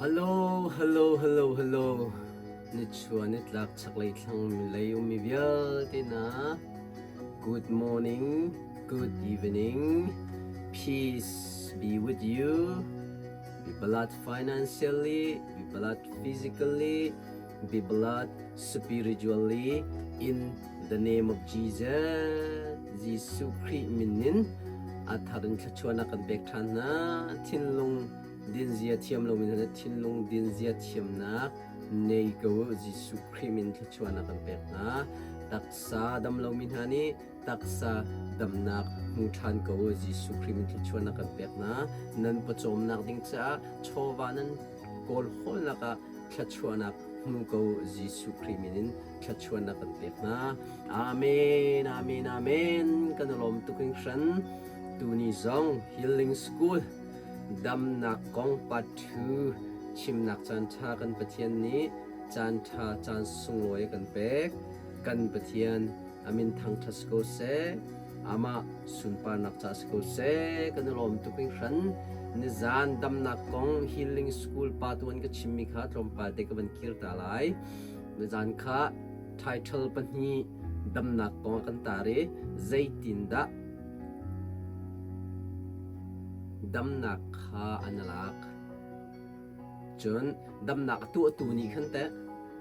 Hello, hello, hello, hello. Nichuah nitlak chaklei thlang milei ummi vialte na good morning, good evening. Peace be with you. Be blessed financially, be blessed physically, be blessed spiritually in the name of Jesus. Jesuh Khrih min in a thar in thluachuahnak kan pek ṭhan hna. Thinlung dinzia thiam lomi hna thinlung dinzia thiamnak nei ko Jesuh Khrih min thluachuahnak kan pek hna. Taksa dam lomi hna nih taksa damnak hmu ṭhan ko Jesuh Khrih min thluachuahnak kan pek hna. Nan pawcawmnak ding caah chawva nan kawl hawlnak ah thluachuahnak hmu ko Jesuh Khrih min in thluachuahnak kan pek hna. Amen, amen, amen. Kan i lawm tuk hringhran. Tuni zong Healing School damnak kong part 2 chimnak caan ṭha kan Pathian nih caan ṭha caan sunglawi kan pek. Kan Pathian amin thangṭhat si ko seh. Amah sunparnak ca si ko seh. Kan i lawm tuk hringhran. Nizan damnak kong Healing School pa tuan ka chimmi kha tlawmpal te ka van kir ta lai. Nizan kha title pahnih damnak kong a kan tar i zeitindah damnak kha an lak. Cun damnak a tuahtu nih khan teh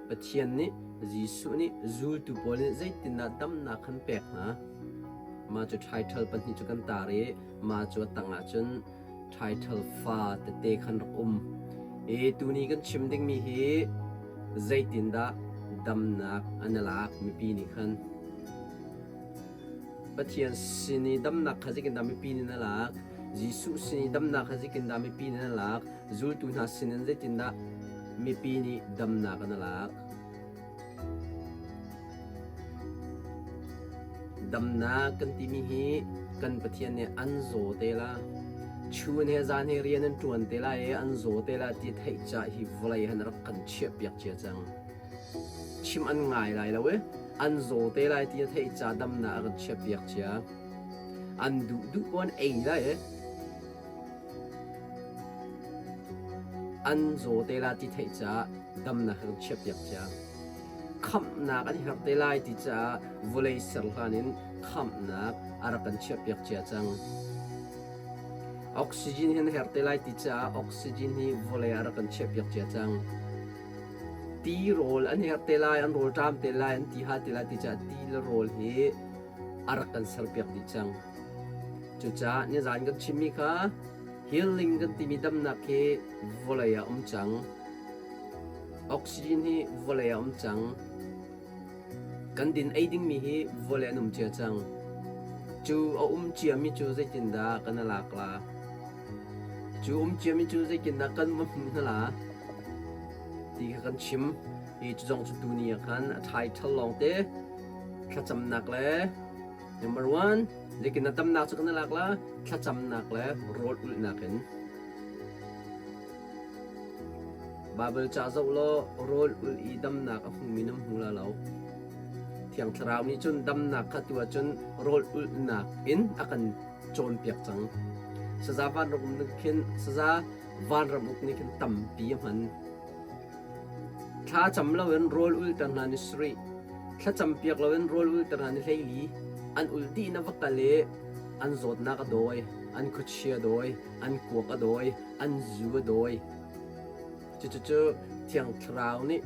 Pathian nih Jesuh nih zultu pawl nih zeitindah damnak khan pek hna? Mah cu title pahnih cu kan tar i mah cu a tangah cun title fa tete khan rak um. I tuni kan chim dingmi hi zeitindah damnak an i lak mipi nih khan. Pathian sin i damnak kha zeitindah mipi nih na lak? Jesuh sin i damnak kha zeitindah mipi nih na lak? Zultu hna sinin zeitindah mipi nih damnak an lak? Damnak kan timi hi kan Pathian nih an zaw te la. Chun he zan he rian an ṭuan te lai i an zaw te la ti theih cah hi vawlei han rak kan chiahpiak cia cang. Chim an ngai lai lo i an zaw te lai ti a theih ca damnak a kan chiahpiak cia. An duh duh ko an ei lai i an zaw te la ti theih caah damnak a kan chiahpiak cia. Khamhnak an herh te lai ti caah vawlei ser hlan in khamhnak a rak kan chiahpiak cia cang. Oxygen hi an herh te lai ti caah oxygen hi vawlei ah a rak kan chiahpiak cia cang. Ti rawl an herh te lai, an rawl ṭam te lai, an ti hal te lai ti caah ti le rawl hi a rak kan serpiak dih cang. Cucaah nizan kan chimmi kha healing kan timi damnak hi vawlei ah um cang. Oxygen hi vawlei ah um cang. Kan din ei dingmi hi vawlei an um cia cang. Cu a um ciami cu zeitindah kan i lak la? Cu um ciami cu zeitindah kan va hmuh hna la? Ti kha kan chim. Hi cu zong cu tuni ah khan a title lawngte thlacamnak le number one zeitin na damnak cu kan i lak la thlacamnak le rawl ulhnak in Baibal ca zoh law rawl ulh i damnak a hmumi nan hmu la lo. Thiang Thlarau nih cun damnak kha tu ahcun rawl ulhnak in a kan cawnpiak cang. Saza vanram um nih khin saza vanram uk nih khin tampi a hman. Thla cam loin rawl ulter hna ni sarih, thlacam piak loin rawl ulter hna ni 14, an ulh dih na va kal i an zawtnak a dawi, an khuachia dawi, an kuak a dawi, an zu a dawi. Cucu Thiang Thlarau nih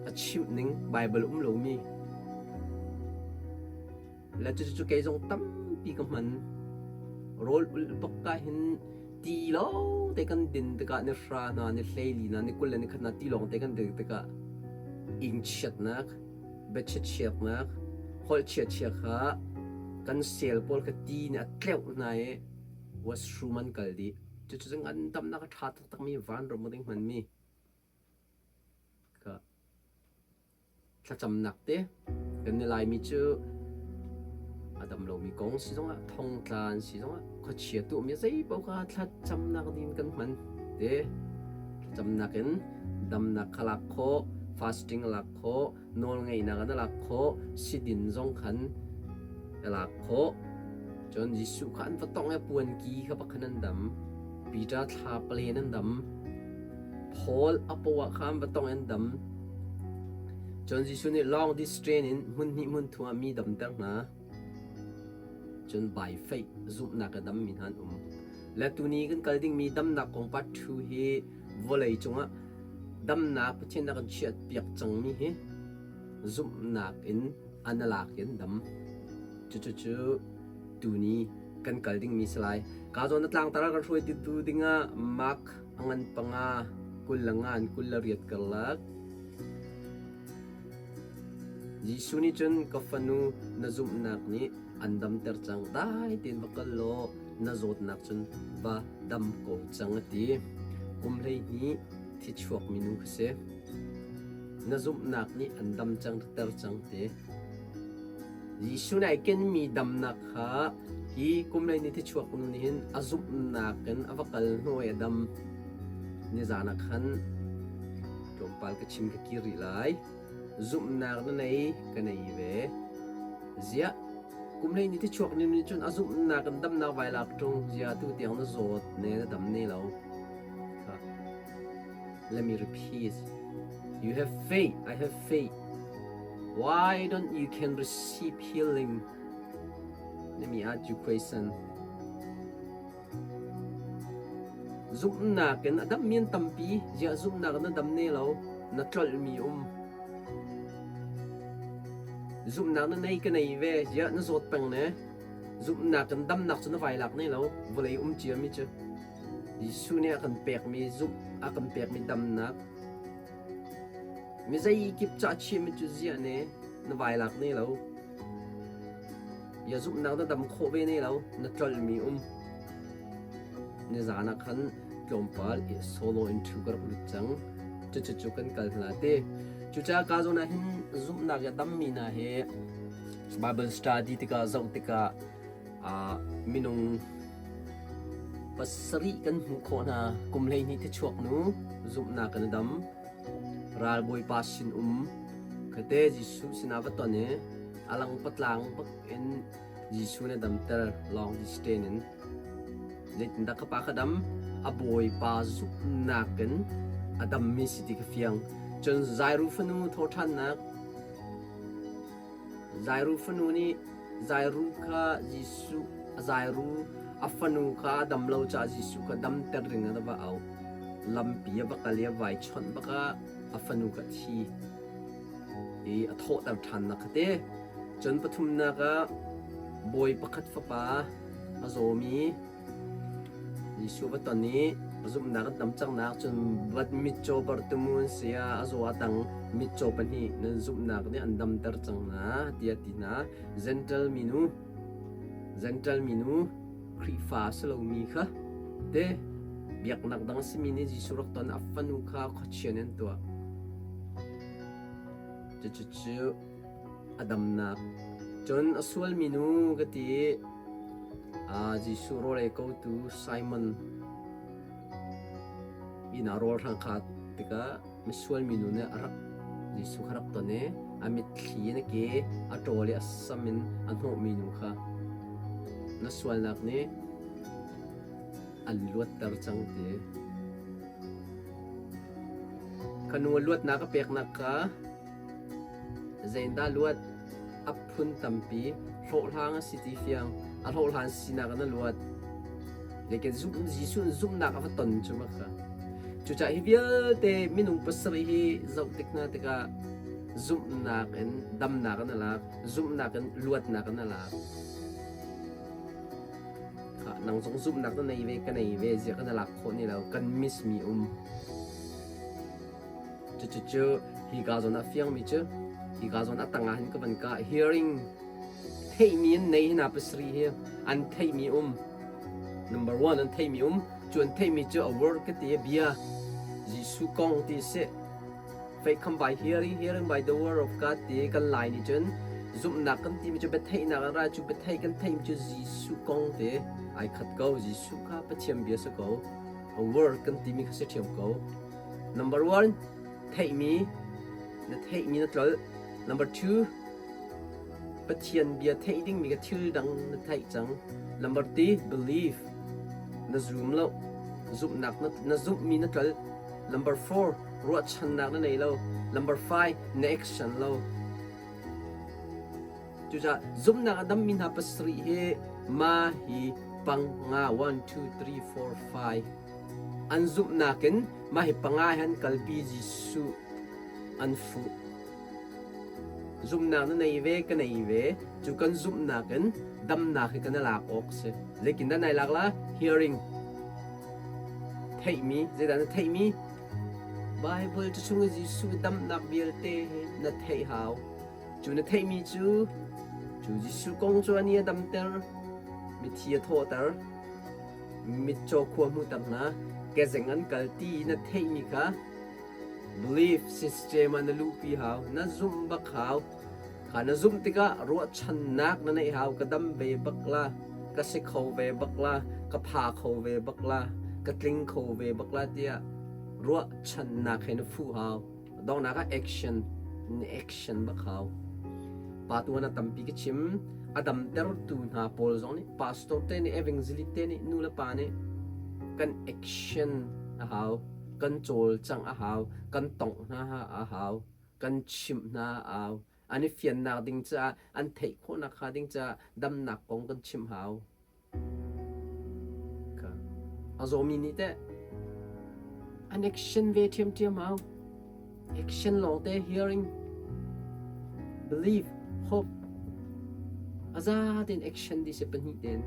a chimh ning Baibal um lomi le cucu kei zong tampi ka hman. Rawl ulh bak ka hin ti lawng te kan din tikah ni hra hna, ni 14 hna, ni 21 hna ti lawng te kan din tikah ing chiatnak, biachiat chiatnak, holh chiat chia kha kan sel pawl kha ti nih a tleuh hna i washroom an kal dih. Cucu cu ngandamnak a ṭha taktakmi vanram ding hmanmi kha thlacamnak te kan i Laimi cu a dam lomi kong si zongah thongtla an si zongah khuachia tuahmi zei paoh kha thlacamnak ding kan hman te thlacamnak in damnak kha lak khawh fasting lak khawh nawlngeihnak an lak khawh sidin zong khan a lak khawh cun Jesuh kha an va tongh i puanki kha pakhan an dam Peter thla palen an dam. Paul a paw ah khan va tong in dam. Cun Jesuh nih long distance in hmun hnih hmun thum ah mi damter hna. Cun by faith zumhnak a dammi hna an um. Le tuni kan kal dingmi damnak kong part 2 hi vawlei cungah damnak Pathian a kan chiah piak cangmi hi zumhnak in an lak in dam. Cucu tuni kan kal dingmi si lai. Ka zawn na tlangtar ah kan hruai tu dingah Mark a ngan panga 20 le nga in 28 karlak. Jesuh nih cun ka fanu na zumhnak nih an damter cang dai tein va kal law na zawtnak cun va dam ko cang a ti. Kum 12 thi chuak minu kha si. Na zumhnak nih an dam cang ter cang ti. Jesuh nih ai kenmi damnak kha hi kum 12 thi chuak nu nih hin a zumhnak in a va kal hnu i a dam. Nizan ah khan tlawmpal ka chim ka kir rih lai. Zumhnak na nei ka nei ve. Ziah kum 12 thi chuak nim nih cun a zumhnak in damnak vai lak ṭung zia tu tiang na zawt ne na dam ne lo. Let me repeat. You have faith. I have faith. Why don't you can receive healing? Let me ask you question. Zumhnak in a dammi an tampi. Ziah zumhnak in na dam ne lo? Na tlolhmi um. Zumhnak na nei ka nei ve. Ziah na zawt peng ne? Zumhnak in damnak cu na vai lak ne lo. Vawlei um ciami cu. Jesuh nih a kan pekmi zumh a kan pekmi damnak mi zeikip ca chimmi cu ziah ne na vai lak ne lo. Bia zumhnak na dam khawh ve ne lo, na tlolhmi um. Nizan ah khan tlawmpal solo in thu ka rak lut cang. Cucu kan kal hna te. Cucaah ka zawn ah hin zumhnak ya dammi hna he Bible study tikah zoh tikah minung pasarih kan hmuh khawh hna. Kum 12 thichuak nu zumhnak kan dam. Ralbawipa sin um khate Jesuh sinah va ton i a lang patlang bak in Jesuh na damter long distance in. Zeitindah ka pa ka dam? A bawipa zumhnak in a dammi si ti ka fiang. Cun Jairu fanu thawhṭhannak Jairu fanu nih Jairu kha Jesuh Jairu a fanu kha a dam lo caah Jesuh kha damter ding in a va auh. Lampi a va kal i a vai chawnh bak ah a fanu kha a thi i a thawhter ṭhannak kha te. Cun pathumnak ah bawi pakhat fapa a zawmi Jesuh va ton i zumhnak an tam cangnak cun vat mitcaw Bartimu an si ah a zaw a dang mitcaw pahnih nan zumhnak nih an damter cang hna tiah a ti hna. Gentle minu Gentle minu Khrihfa a si lomi kha te biaknak dang a simi nih Jesuh rak ton a fanu kha khuachia nih an tuah. Cucu a damnak. Cun a sualmi nu ka ti i Jesuh rawl ei kotu Simon inn ah rawl hrang kha tikah misual minu nih a rak Jesuh kha rak ton i a mitthli in a ke a ṭawl i a sam in a hnawhmi nu kha na sualnak nih an luatter cang ti. Ka nu a luatnak a peknak kha Zeidah luat? A phun tampi. Hlawhhlang a si ti fiang. A hlawhhlan sinak in a luat. Lekin Jesuh in zumhnak a va ton cu ma kha. Cucaah hi vialte minung pasarih hi zoh tik hna tikah zumhnak in damnak in a lak, zumhnak in luatnak in a lak. Nang zong zumhnak na nei ve, ka nei ve, zia kan lak khawh ni lo, kan miss mi um. Cucucu hika zawn ah fiangmi cu hika zawn a tangah hin ka van kah. Hearing theihmi in nei hna pasarih hi an theihmi um. Number one an theihmi um. Cu an theihmi cu a word ka ti bia Jesuh kong ti si. Faith come by hearing, hearing by the word of God ti kan lai nih cun zumhnak kan timi cu biatheihnak an ra cu biatheih kan theihmi cu Jesuh kong ti ai khat ko. Jesuh kha Pathian bia si ko. A word kan timi kha si ṭhiam ko. Number one, theihmi, na theihmi na tlolh. Number two, Pathian bia theih dingmi ka thil dang na theih cang. Number three, believe, na zum lo. Zumhnak na, na zumhmi na tlolh. Number 4, ruahchannak na nei lo. Number 5, na action lo. Cucaah zumhnak a dammi hna pasarih hi ma hi panga 1, 2, 3, 4, 5 an zumhnak in mah hi panga hi an kalpi Jesuh an fuh. Zumhnak na nei ve, ka nei ve. Cu kan zumhnak in damnak hi kan i lak awk si. Zeitindah nai lak la? Hearing. Theihmi, zeidah na theihmi? Bible cu chung i Jesuh damnak vialte hi na theih hau. Cu na theihmi cu, cu Jesuh kong cu ani a damter, mithi a thawhter, mitcaw khua hmuhter hna, kezeng an kal ti na theihmi kha belief system ah na luhpi hau, na zumh bak hau. Kha na zumh tikah ruahchannak na neih hau, ka dam ve bak la, ka si kho ve bak la, ka pha kho ve bak la, ka tling kho ve bak la tiah ruahchannak he na fuh hau. Donghnak ah action, na action bak hau. Pa tuan a tampi ka chim, a damtertu hna pawl zong nih pastor te nih evangelist te nih nu le pa nih kan action a hau, kan cawlcangh a hau, kan tongh hna a hau. Kan chimh hna au. An i fiannak ding caah, an theih khawhnak hnga ding caah damnak kong kan chimh hau. A zawmi nih teh an action ve ṭhiamṭhiam hau. Action lawngte hearing, belief, hope a za tein action dih si pahnih tein.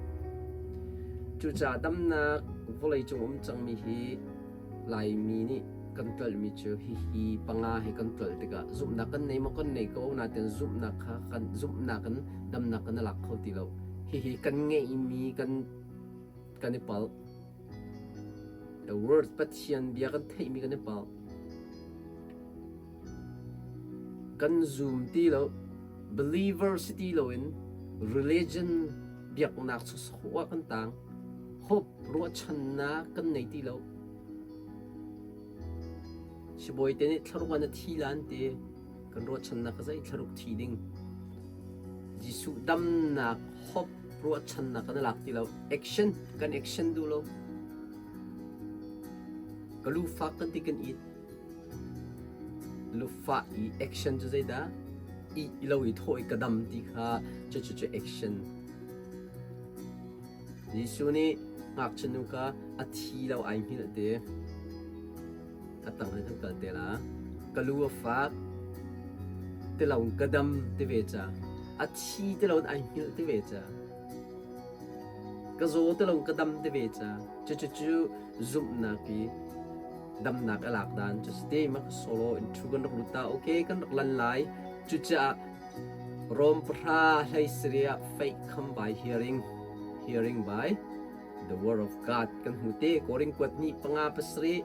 Cucaah damnak vawleicung um cangmi hi Laimi nih kan tlolhmi cu hihi panga hi kan tlolh tikah zumhnak kan nei maw kan nei ko nain zumhnak kha kan zumhnak in damnak kan i lak kho ti lo. Hihi kan ngeihmi kan kan i palh. The word Pathian bia kan theihmi kan i palh. Kan zum ti lo. Believer si ti loin religion biaknak sawsawh ah kan tang. Hope ruahchannak kan nei ti lo. Sibawi te nih thlaruk ah na thi la an ti. Kan ruahchannak ka zei thlaruk thi ding. Jesuh damnak hope ruahchannak kan lak ti lo. Action kan action duh lo. Ka lu fak kan ti kan it. Lufah i action cu zeidah? I lo i thawh i ka dam ti kha cucu cu action. Jesuh nih ngakchia nu kha a thi lo ai hngilh te. A tang in kan kal te la. Ka lu a fak ti lo in ka dam ti ve ca. A thi ti lo in ai hngilh ti ve ca. Ka zaw ti lo in ka dam ti ve ca. Cucu cu zumhnak i damnak a lak dan cu si te ma ka solo in thu kan rak lut ta okay kan rak lan lai. Cucaah Rom pahra hlei sarih ah faith come by hearing, hearing by the word of God kan hmu te. Korin kuat hnih panga pasarih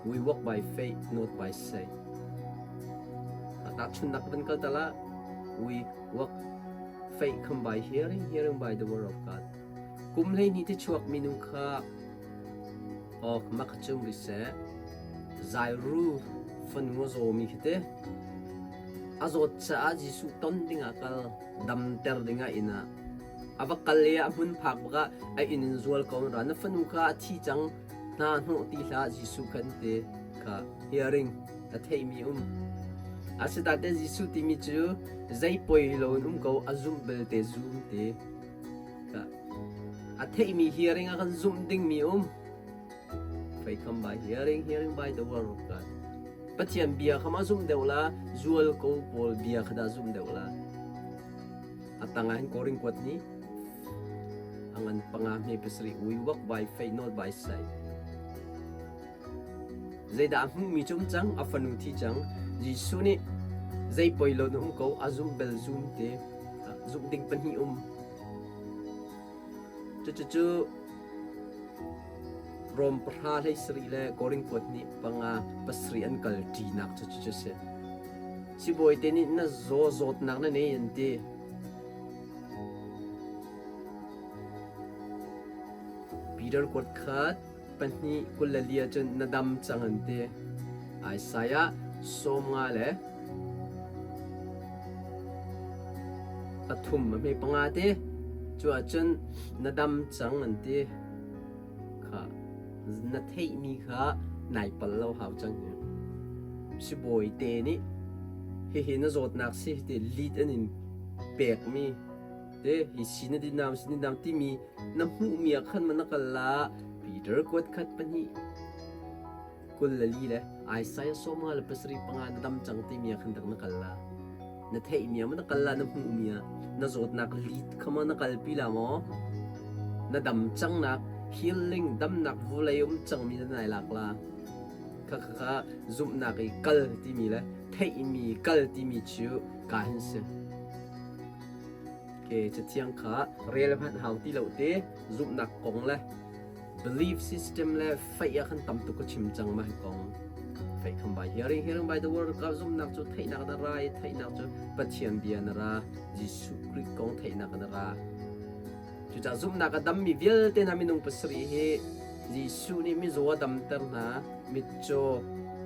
we walk by faith not by sight. Tahchunnak kan kal tala we walk faith come by hearing, hearing by the word of God. Kum hlei hnih ti chuak minu kha awk mak cung ri seh. Zairu fanu a zawmi khi te a zawt caah Jesuh ton dingah kal damter dingah inn ah a va kal i a hmun phak bak ah a inn in zual ko ra na fanu kha a thi cang hna hnawh ti hlah Jesuh khan ti kha hearing a theihmi um asitate Jesuh timi cu zei poi lo in um ko a zumh belte zum ti kha a theihmi hearing a kan zumh dingmi um Faith come by hearing, hearing by the word of God. Pathian bia kha ma zum deuh la, zual ko pawl bia kha dah zum deuh la. A tangah hin koring kuat ni angan panga hme pasarih we walk by faith not by sight. Zeidah a hmuhmi cu um cang, a fanu thi cang. Jesuh nih zei poi lo na um ko, a zum bel zum te, zumh ding pahnih um. Cucucu Rom pahra hlei sarih le Korin kuat nih panga pasarih an kal ṭinak cu cucu a si. Sibawi te nih na zaw zawtnak na nei an ti. Peter kuat khat pahnih 24 cun na dam cang an ti. Isaiah 50 le pathum a hme panga te cu ahcun na dam cang an ti. Kha na theihmi kha Nai pal lo hau cang hi. Sibawi te nih hihi na zawtnak si ti lead an in pekmi te hi si na dinam si dinam timi na hmuhmi ah khan ma na kal la Peter kuat khat pahnih 24 le Isaiah 57 panga na dam cang timi ah khan dak na kal la. Na theihmi ah maw na kal la, na hmuhmi ah na zawtnak lead kha maw na kalpi la maw? Na dam cangnak healing damnak vulei um cangmi na nai lak la. Kha kha kha zumhnak i kal timi le theihmi kal timi cu ka hin si. Ke cathiang kha rel hmanh hau ti lo te zumhnak kong le Belief system le faith ah khan tam tuk ka chim cang ma hi kong. Faith come by hearing, hearing by the word ka zumhnak cu theihnak na ra i theihnak cu Pathian bia na ra, Jesuh Khrih kong theihnak na ra. Cucaah zumhnak a dammi vialte hna minung pasarih hi Jesuh nih mizaw a damter hna, mitcaw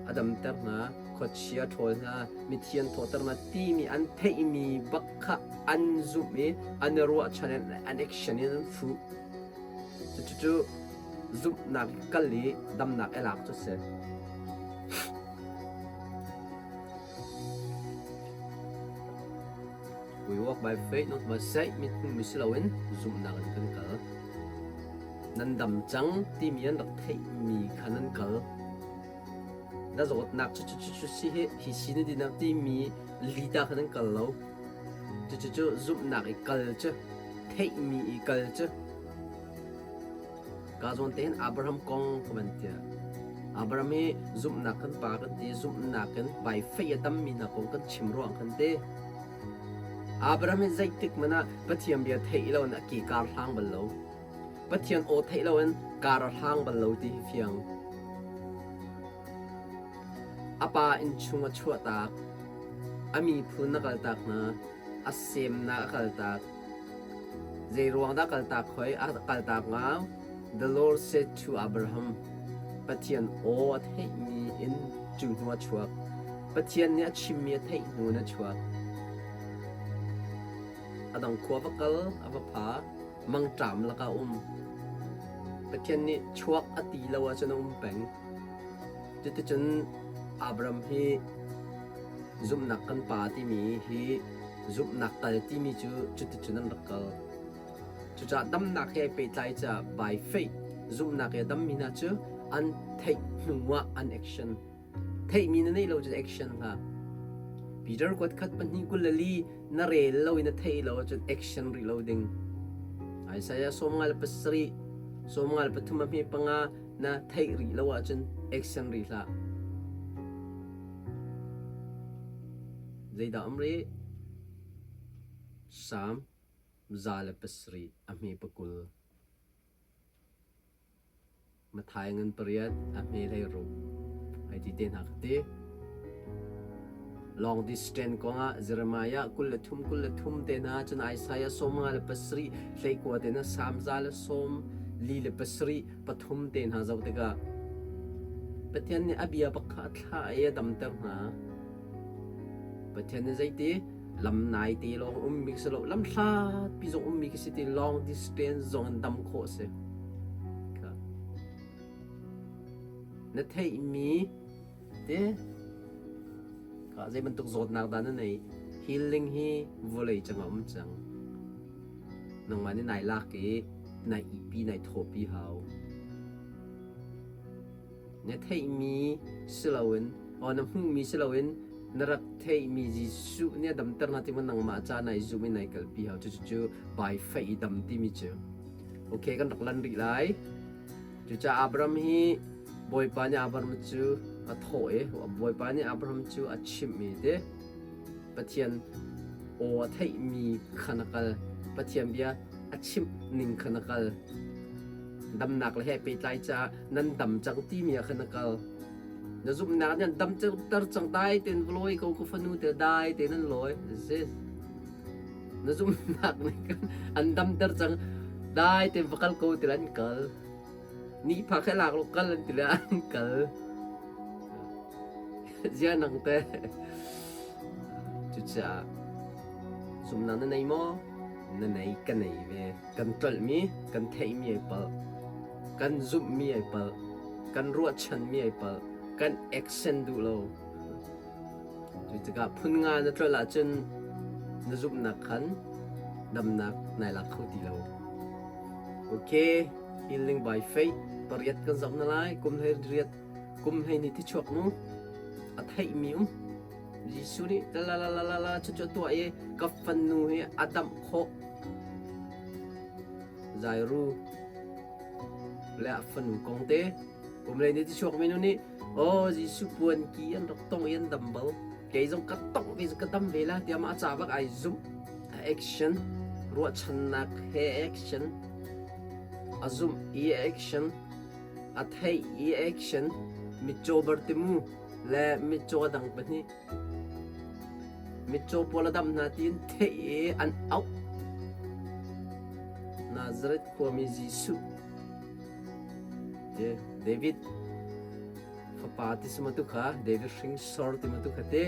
a damter hna, khuachia a ṭhawl hna, mithi an thawhter hna timi an theihmi bak kha an zumh i an i ruahchan in an action in an fuh. Cucu zumhnak kal i damnak i lak cu a si. We walk by faith, not by sight. Mit hmuhmi si loin zumhnak in kan kal. Nan dam cang timi an rak theihmi kha nan kal. Na zawtnak cu cu cu si hi hi si na dinak timi lita kha nan kal lo. Cucu zumhnak i kal cu theihmi i kal cu ka zawn te hin Abraham kong ka van tiah. Abraham hi zumhnak kan pa kan ti zumhnak in by faith a dammi hna kong kan chim ruang kan ti. Abraham hi zeitik hmanh ah Pathian bia theih lo in a ke kar hlang bal lo. Pathian aw theih lo in kar a hlang bal lo ti hi fiang. A pa innchung a chuahtak, a miphun a kaltak hna, a semnak a kaltak. Zeiruang dah kaltak hoi? A kaltak ngau. The Lord said to Abraham, Pathian aw a theihmi in cu hnu a chuak. Pathian nih a chimmi a theih hnu in a chuak. A dang khua va kal, a va pha, mangṭam lakah a um. Pathian nih chuak a ti lo ahcun a um peng. Cuticun Abram hi zumhnak kan pa timi hi zumhnak kal timi cu cuticun an rak kal. Cucaah damnak he pehtlai caah by faith zumhnak he dammi hna cu an theih hnu ah an action. Theihmi na neih lo cun action hlah. Peter kuat khat pahnih 24 na rel lo i na theih lo ahcun action rih lo ding. Isaiah 57, 53 a hme panga na theih rih lo ahcun action rih hlah. Zeidah um rih? Salm 107 a hme pakul. Mathai ngan pariat a hme hlei ruk hei ti te hna ka ti. Long distance kongah Jeremiah 23 23 te hna cun Isaiah 57 hleikua te hna Salm 147 pathum te hna zoh tikah Pathian nih a bia bak kha a thlah i a damter hna. Pathian nih zeiti lam nai te lawng ummi si lo lam hlat pi zong ummi khi si ti long distance zong in dam khawh a si. Na theihmi te ka zei bantuk zawtnak dah na nei healing hi vawlei cangah um cang. Nangmah nih nai lak i nai ipi nai thawpi hau. Na theihmi si loin, aw na hmuhmi si loin na rak theihmi Jesuh nih a damter hna ti maw nangmah ca nai zum i nai kalpi hau. Cucu by faith i dam timi cu. Okay, kan rak lan rih lai. Cucaah Abraham hi Bawipa nih Abraham cu a thawh i Bawipa nih Abraham cu a chimh i ti Pathian aw a theihmi kha na kal. Pathian bia a chimh ning kha na kal. Damnak le he pehtlai caah nan dam cang timi ah khan na kal. Na zumhnak nih an dam ter cang dai tein va lawi ko ka fanu te dai tein an lawi. Si. Na zumhnak nih khan an dam ter cang dai tein va kal ko ti an kal. Ni pha khe lak lo kal an ti le an kal. Zia nang te. Cucaah zumhnak na nei maw? Na nei ka nei ve. Kan tlolhmi, kan theihmi ai palh. Kan zumhmi ai palh. Kan ruahchanmi ai palh. Kan action duh lo. Cu tikah phun nga na tlolh ahcun na zumhnak khan damnak nai lak kho ti lo. Okay, healing by faith pariat kan zoh na lai. Kum hlei riat kum hlei ni thichuak mu a theihmi um. Jesuh nih la la la la la cucu a tuah i ka fanu hi a damh khawh. Zairu le a fanu kong te kum lei ni ti chuakmi nu nih aw Jesuh puan ki an rak tong i an dam bal kei zong ka tongh ve ka dam ve la tiah mah ca bak ai zumh a action ruahchannak he action a zumh i action a theih i action mitcaw Bartimu le mitcaw dang pahnih Mitcaw pawl a damh hna tiin theih i an auh. Nazareth khuami Jesuh David fapa ti si tu kha David hringsor ti tu kha te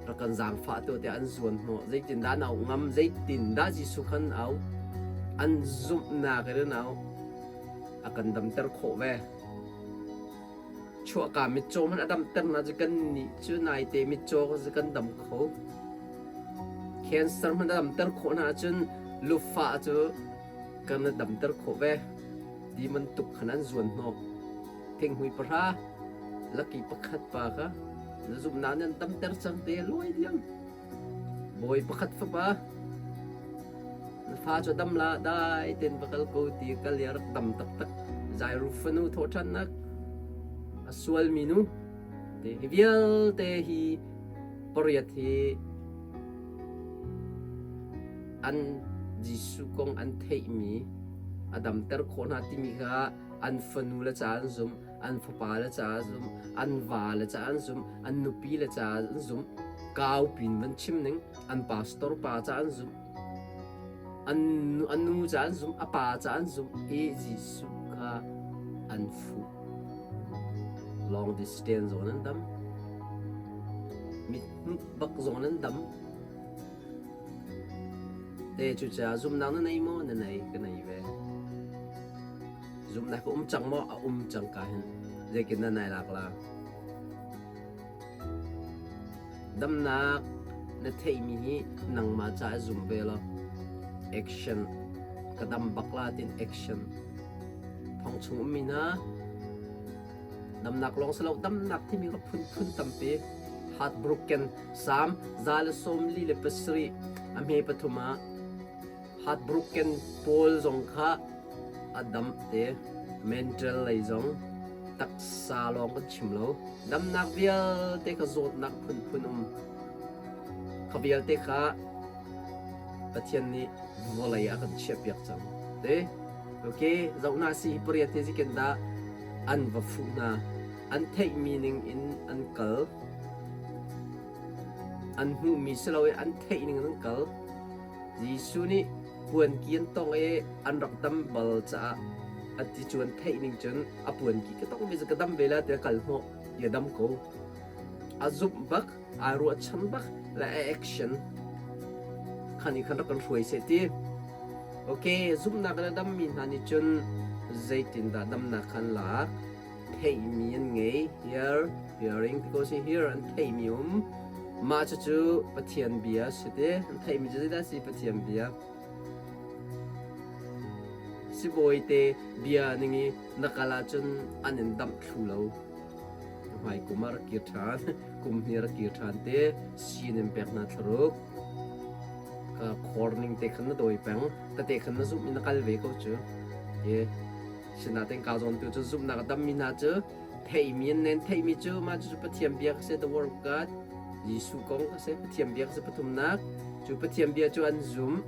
rak kan zaangfah tu tiah an zuan hnawh. Zeitindah an auh ngam? Zeitindah Jesuh khan au? An zumhnak in an auh. A kan damter khawh ve. Chuahka mitcaw hmanh a damter hna cu kannih cu naite mitcaw cu kan dam kho. Cancer hmanh a damter khawh hna ahcun lufah cu kan i damter khawh ve. Ti bantuk khan an zuan hnawh. Thinghmui pahra, laki pakhat pa kha na zumhnak nih an damter cang te luai diam. Bawi pakhat fapa na fa cu dam la dai ten va kal ko ti kal i a rak dam taktak. Jairu fanu thawhṭhannak a sualmi nu te hi vialte hi pariat hi an Jesuh kong an theihmi a damter khawh hna timi kha an fanu le ca an zumh an fapa le ca an zumh, an va le ca an zumh, an nupi le ca an zumh, kau pin van chim ning, an pastor pa ca an zumh, an an nu ca an zumh, a pa ca an zumh i Jesuh kha an fuh. Long distance zong an dam. Mit hmuh bak zong an dam. Te cucaah zumnak na nei maw? Na nei, ka nei ve. Zumhnak a um cang maw? A um cang ka hin. Zeikin dah nai lak la? Damnak na theihmi hi nangmah caah zum ve law action ka dam bak la tin action thong chung ummi hna damnak lawng si lo damnak timi ka phunphun tampi heartbroken Psalm 147 a hme pathum ah Heartbroken pawl zong kha a damh te. Mental lei zong taksa lawng kan chim lo. Damnak vialte kha zawtnak phunphun um. Kha vialte kha Pathian nih vawlei ah a kan chiahpiak cang. Te okay, zoh hna si hi pariat hi ziken dah an va fuh hna. An theihmi ning in an kal. An hmuhmi si loin an theih ning in an kal. Jesuh nih puanki an tongh i an rak dam bal caah a ti cu an theih ning cun a puanki ka tongh ve cu ka dam ve lai tiah kal hnawh ti a dam ko. A zumh bak, aa ruahchan bak le a action khan i khan rak kan hruai seh ti. Okay, zumhnak in a dammi hna nih cun zeitindah damnak kha an lak? Theihmi an ngei. Hear, hearing ti ko si hear an theihmi um. Mah cucu Pathian bia si ti. An theihmi cu zeidah si Pathian bia? Sibawi te bia ning i na kal ahcun an in damh thlu lo. Hmai kum ah rak kir ṭhan, kum hnih rak kir ṭhan te, sin in pek hna thlaruk. Ka khor ning te khan na dawi peng, ka te khan na zumh in na kal ve ko cu. Ye. Sinain kaa zawntu cu zumhnak a dammi hna cu theihmi an nen theihmi cu mah cucu Pathian bia ka si the word of God Jesuh kong ka si Pathian bia ka si pathumnak cu Pathian bia cu an zumh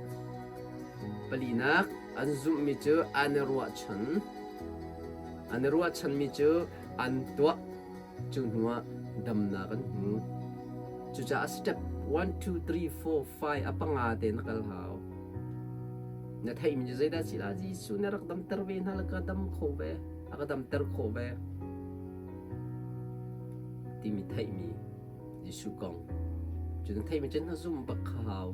palinak an zumhmi cu an i ruahchan an i ruahchanmi cu an tuah cu hnuah damnak an hmu cucaah step 1 2 3 4 5 a panga te na kal hau Na theihmi cu zeidah si la? Jesuh nih a rak damter ve hna le ka dam kho ve, a ka damter khawh ve timi theihmi Jesuh kong. Cu na theihmi cu na zumh bak kha hau.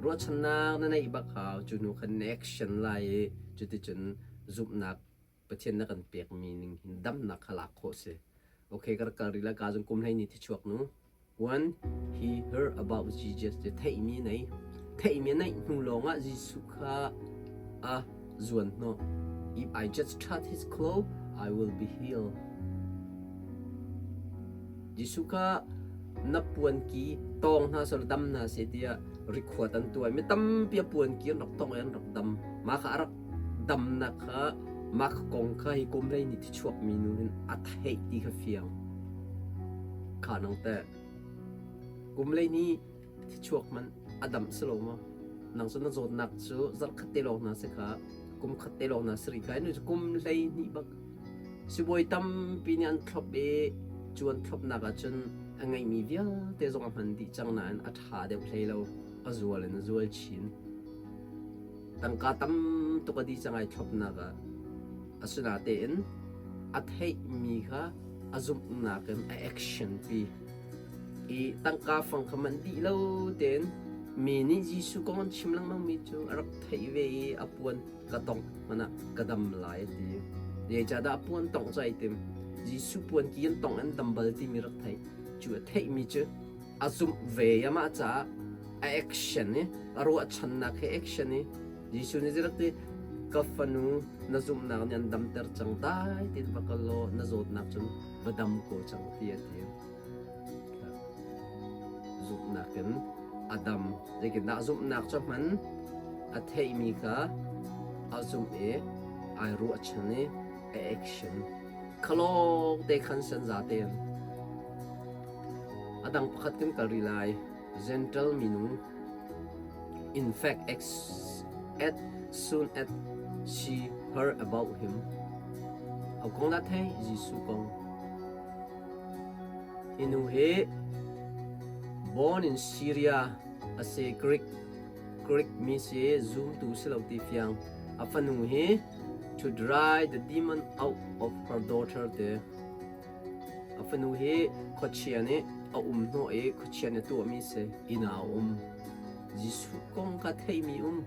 Ruahchannak na neih bak hau. Cu hnu khan na action lai i cuticun zumhnak Pathian na kan pekmi ning hin damnak kha lak khawh si. Okay, ka rak kal rih lai ka zong kum hlei ni thi chuak nu. When he heard about Jesus ti theihmi nei theihmi neih hnu lawngah Jesuh kha a zuan hnawh. If I just touch his clothes, I will be healed. Jesuh kha na puanki tawng hna selaw dam hna seh tiah rikhuat an tuah i mi tampi a puanki an rak tongh i an rak dam. Mah kha a rak damnak kha mah kha kong kha hi kum hlei ni thichuakmi nu hin a theih ti kha fiang. Kha nang teh kum lei ni thichuak man a dam si lo maw? Nang cu na zawtnak cu zarh khat te lawng hna si kha kum khat te lawng hna si rih kha nu cu kum hlei hnih bak Sibawi tampi nih an thlop i cu an thlopnak ahcun a ngeihmi vialte zong a hman dih cang nain a ṭha deuh hlei lo, a zual in a zual chin. Tangka tam tuk a dih cang ai thlopnak ah. Asinain a theihmi kha a zumhnak in a action pi. I tangka fang kha manh dih lo tein mi nih Jesuh kong an chim lengmangmi cu a rak theih ve i a puan ka tongh hmanh ah ka dam lai a ti. Zeicahdah a puan tongh cu ai tim? Jesuh puan ki an tongh an dam bal timi rak theih. Cu a theihmi cu a zumh ve i amah caah a action i a ruahchannak he action i Jesuh nih rak ti ka fanu na zumhnak nih an damter cang dai tiin va kal law na zawtnak cun va dam ko cang ti a ti. Zumhnak in a dam. Zeitindah zumhnak cu hman a theihmi kha a zumh i ai ruahchan i a action khalawng te khan san za tein a dang pakhat kan kal rih lai. Gentle minu in fact as soon as she heard about him a kong dah thei Jesuh kong Hi nu hi born in Syria a si Greek Greek mi si zumtu si lo ti fiang. A fanu hi to drive the demon out of her daughter te. A fanu hi khuachia nih a um hnawh i khuachia nih a tuahmi si. Inn ah a um. Jesuh kong kha theimi um.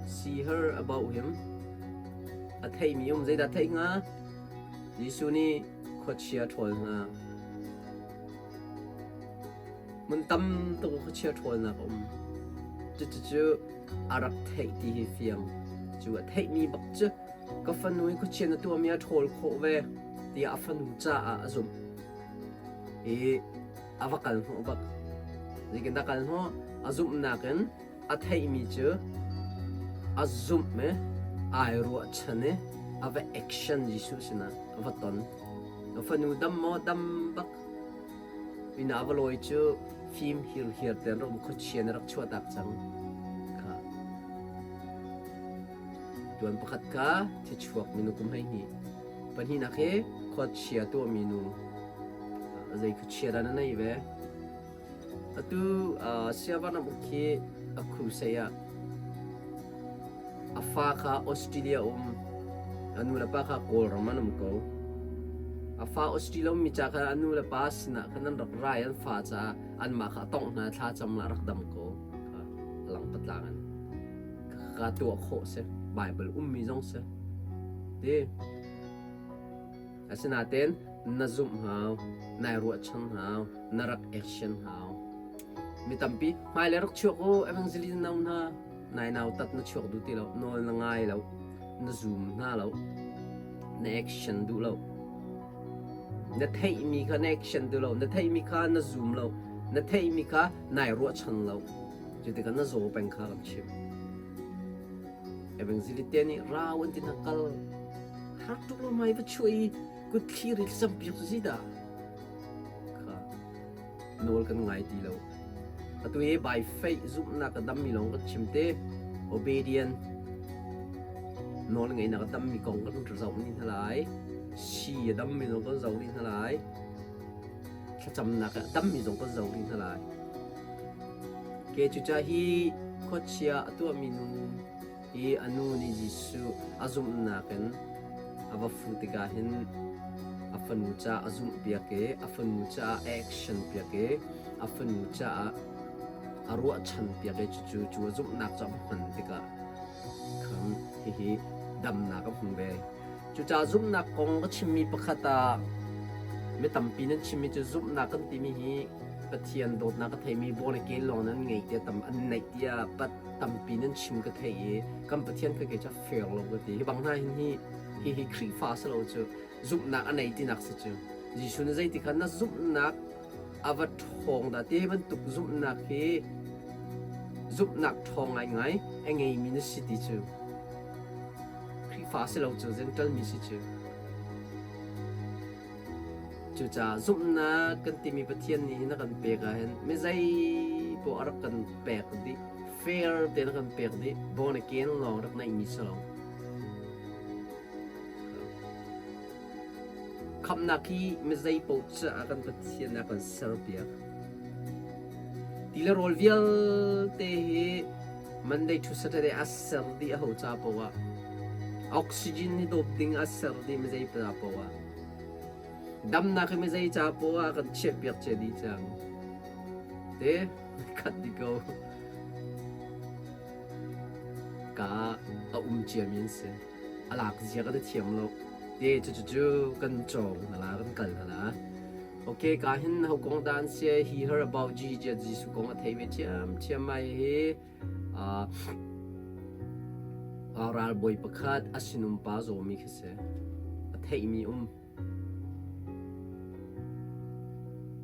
See her about him. A theimi um zeidah theih hnga? Jesuh nih khuachia ṭhawl hna. Hmun tam tuk khuachia ṭhawlnak a um. Cucu a rak theih ti hi fiang. Cu a theihmi bak cu ka fanu hi khuachia na tuahmi a ṭhawl khawh ve tiah a fanu caah a zumh. I a va kal hnawh bak. Zeitindah kal hnawh? A zumhnak in a theihmi cu a zumh i ai ruahchan i a va action Jesuh sinah a va ton. A fanu dam maw dam bak. Inn ah va lawi cu fim hirhiar ten rak um khuachia na rak chuahtak cang. Kha. Tuan pakhat kha thichuak minu kum 12. Pahnihnak hi khuachia tuahmi nu. Zei khuachia dah na nei ve? Atu Siavanam uk khi a crusade ah a fa kha Australia um, a nu le pa kha Kawlram an um ko. A fa Australia ummi ca kha a nu le pa sinah khan an rak rai an fa caah anmah kha a tongh hna thla cam lah rak dam ko. A lang patlang in ka tuah khawh si. Bible ummi zong si. Ti Asinain na zumh hau, nai ruahchan hau, na rak action hau. Mi tampi hmailei rak chuak u evangelist no hna nai nautat na chuak duh ti lo, nawl na ngai lo, na zum hna lo, na action duh lo. Na theihmi kha na action duh lo, na theihmi kha na zum lo, na theihmi kha nai ruahchan lo. Cu tikah na zaw peng kha rak chim. Evangelist te nih rau an ti na kal Har tuk lo mai va chuah i kut thlir i thlacam piak cu zeidah? Kha nawl kan ngai ti lo. Atu hi by faith zumhnak a dammi lawng kan chim te. Obedient nawl ngeihnak a dammi kong kan zoh ni hna lai. Si a dammi zong kan zoh rih hna lai. Thlacamnak a dammi zong kan zoh rih hna lai. Ke cuca hi khuachia a tuahmi nu i a nu nih Jesuh a zumhnak in a va fuh tikah hin a fanu caah a zumhpiak i a fanu caah a action piak i a fanu caah a ruahchan piak i cucu cu a zumhnak cu a hman tikah Hihi damnak a hmu ve. Cucaah zumhnak kong ka chimmi pakhat ah mi tampi nan chimmi cu zumhnak kan timi hi Pathian dawtnak ka theimi born again lawng nan ngei tiah tam an neih tiah pat tampi nan chim ka thei i kan Pathian kha kei cu fair lo ka ti. Hi bang hna hin hi hi hi Khrihfa si lo cu zumhnak a nei tinak si cu. Jesuh nih zeiti khan na zumhnak a va ṭhawng dah ti bantuk zumhnak hi zumhnak ṭhawng ngaingai a ngeimi na si ti cu Khrihfa si lo cu Jentail mi si cu. Cucaah zumhnak kan timi Pathian nih hin a kan pek ahhin mi zei poah a rak kan pek dih, fair tein a kan pek dih, born again lawng rak neihmi si lo. Khamhnak hi mi zei paoh caah kan Pathian a kan serpiak. Ti le rawl vialte hi Monday to Saturday a ser dih a ho ca paoh ah oxygen hi dawp ding a ser dih mi zei ca paoh ah damnak hi mi zei ca paoh ah kan chiahpiak cia dih cang. Te khat di ko. Ka a um ciami an si. A lak zia kan i thiam lo. Te cucu kan cawng hna la kan kal hna la. Okay, ka hin ho kong dan sia he heard about Jesus Jesuh kong a thei ve thiam thiam mai hi ralbawi pakhat a sinum pa zawmi khi si. A theihmi um.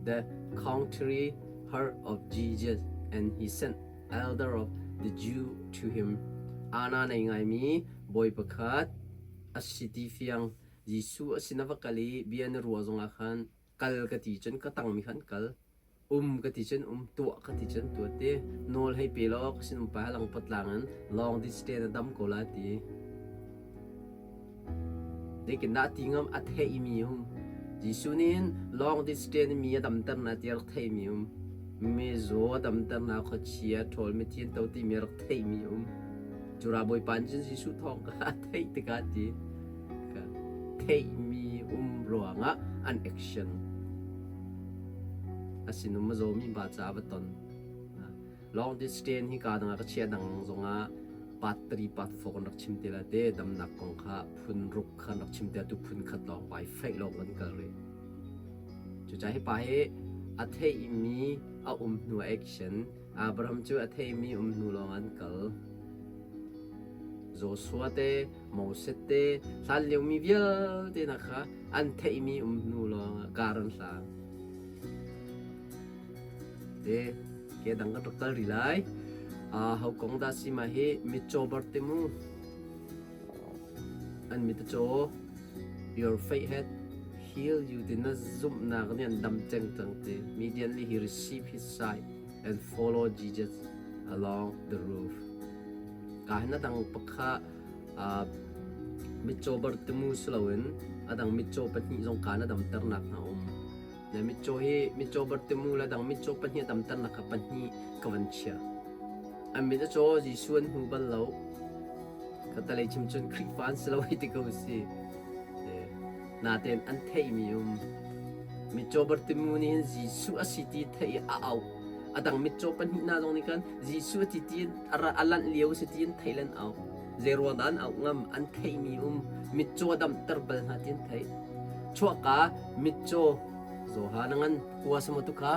The country heard of Jesus and he sent elder of the Jew to him. Ana nei ngaimi bawi pakhat a si ti fiang Jesuh a sin a va kal i bia na ruah zongah khan kal ka ti cun ka tangmi khan kal, um ka ti cun um, tuah ka ti cun tuah ti. Nawl hei pe law ka sinum pa lang patlang in long distance a dam ko la ti. Zeitindah ti ngam a theimi um. Jesuh nih hin long distance mi a damter na ti a rak theimi um. Mizaw a damter na khuachia ṭhawl mithi an to timi a rak theimi um. Cu Bawipa nih cun Jesuh thawng kha a theih tikah ti theihmi um ruangah an action a sinum a zawmi pa caah va ton. Long distance hi ka dang ah ka chia dang zongah part 3 part 4 kan rak chim te la te damnak kong kha phun ruk khan rak chim te tu phun khat lawng pai feih lawng kan kal rih. Cucaah hi pa hi a theihmi a um hnu action Abraham cu a theihmi um hnu lawng an kal. Joshua te, Moses te, hlan liomi vialte hna kha an theihmi um hnu lawng ah kar an hlang. Te, ke dang kan rak kal rih lai. Ho kong dah si ma hi mitcaw bar te mu. An mit a caw. Your faith had healed you ti na zumhnak nih an dam ceng cang ti. Immediately he received his sight and follow Jesus along the roof. Ka hin a dang pakha mitcaw Bartimu si loin a dang mitcaw pahnih zong kaan a damternak hna um. Na mitcaw hi mitcaw Bartimu le dang mitcaw pahnih a damternak kha pahnih ka van chiah. An mit a caw Jesuh an hmu bal lo. Khatalei chim cun Khrihfa an si lo hei ti ko si. Natein an theihmi um. Mitcaw Bartimu nih hin Jesuh a si ti theih i a auh. A dang mitcaw pahnih hna zong nih khan Jesuh a ti ti a lanh lio a si ti an theih le an auh. Zei ruang dah an auh ngam? An theihmi um. Mitcaw a damter bal hna ti an theih. Chuahka mitcaw Johan a ngan kua sama tu kha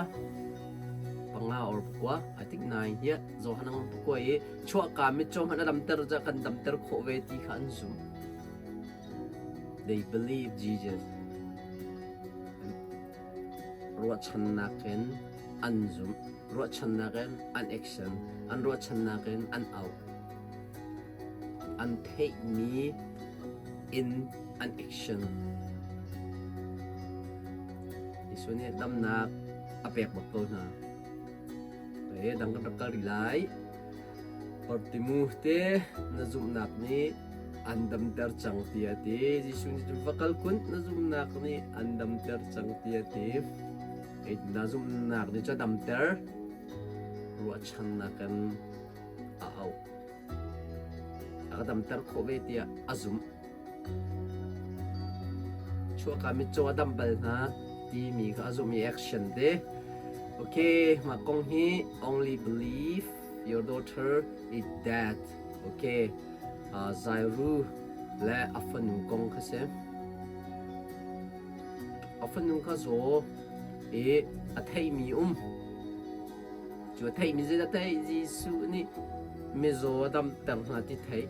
panga or pakua I think nine yeah Johan a ngan pakua i chuahka mitcaw hmanh a damter ca kan damter khawh ve ti kha an zumh. They believe Jesus. Ruahchannak in an zumh. Ruahchannak in an action. An ruahchannak in an auh. An theihmi in an action. Jesuh nih damnak a pek bak ko hna. E dang kan rak kal rih lai. Bartimu te na zumhnak nih an damter cang ti a ti. Jesuh nih cun va kal kun na zumhnak nih an damter cang ti a ti. Na zumhnak nih cu a damter ruahchannak in a auh. A ka damter khawh ve tiah a zumh. Chuahka mitcaw a dam bal hna timi kha a zumh i action te. Okay, mah kong hi only believe your daughter is dead. Okay. Zairu le a fanu kong kha si. A fanu kha zaw i a theihmi um. Cu a theihmi zeidah theih? Jesuh nih mizaw a damter hna ti theih.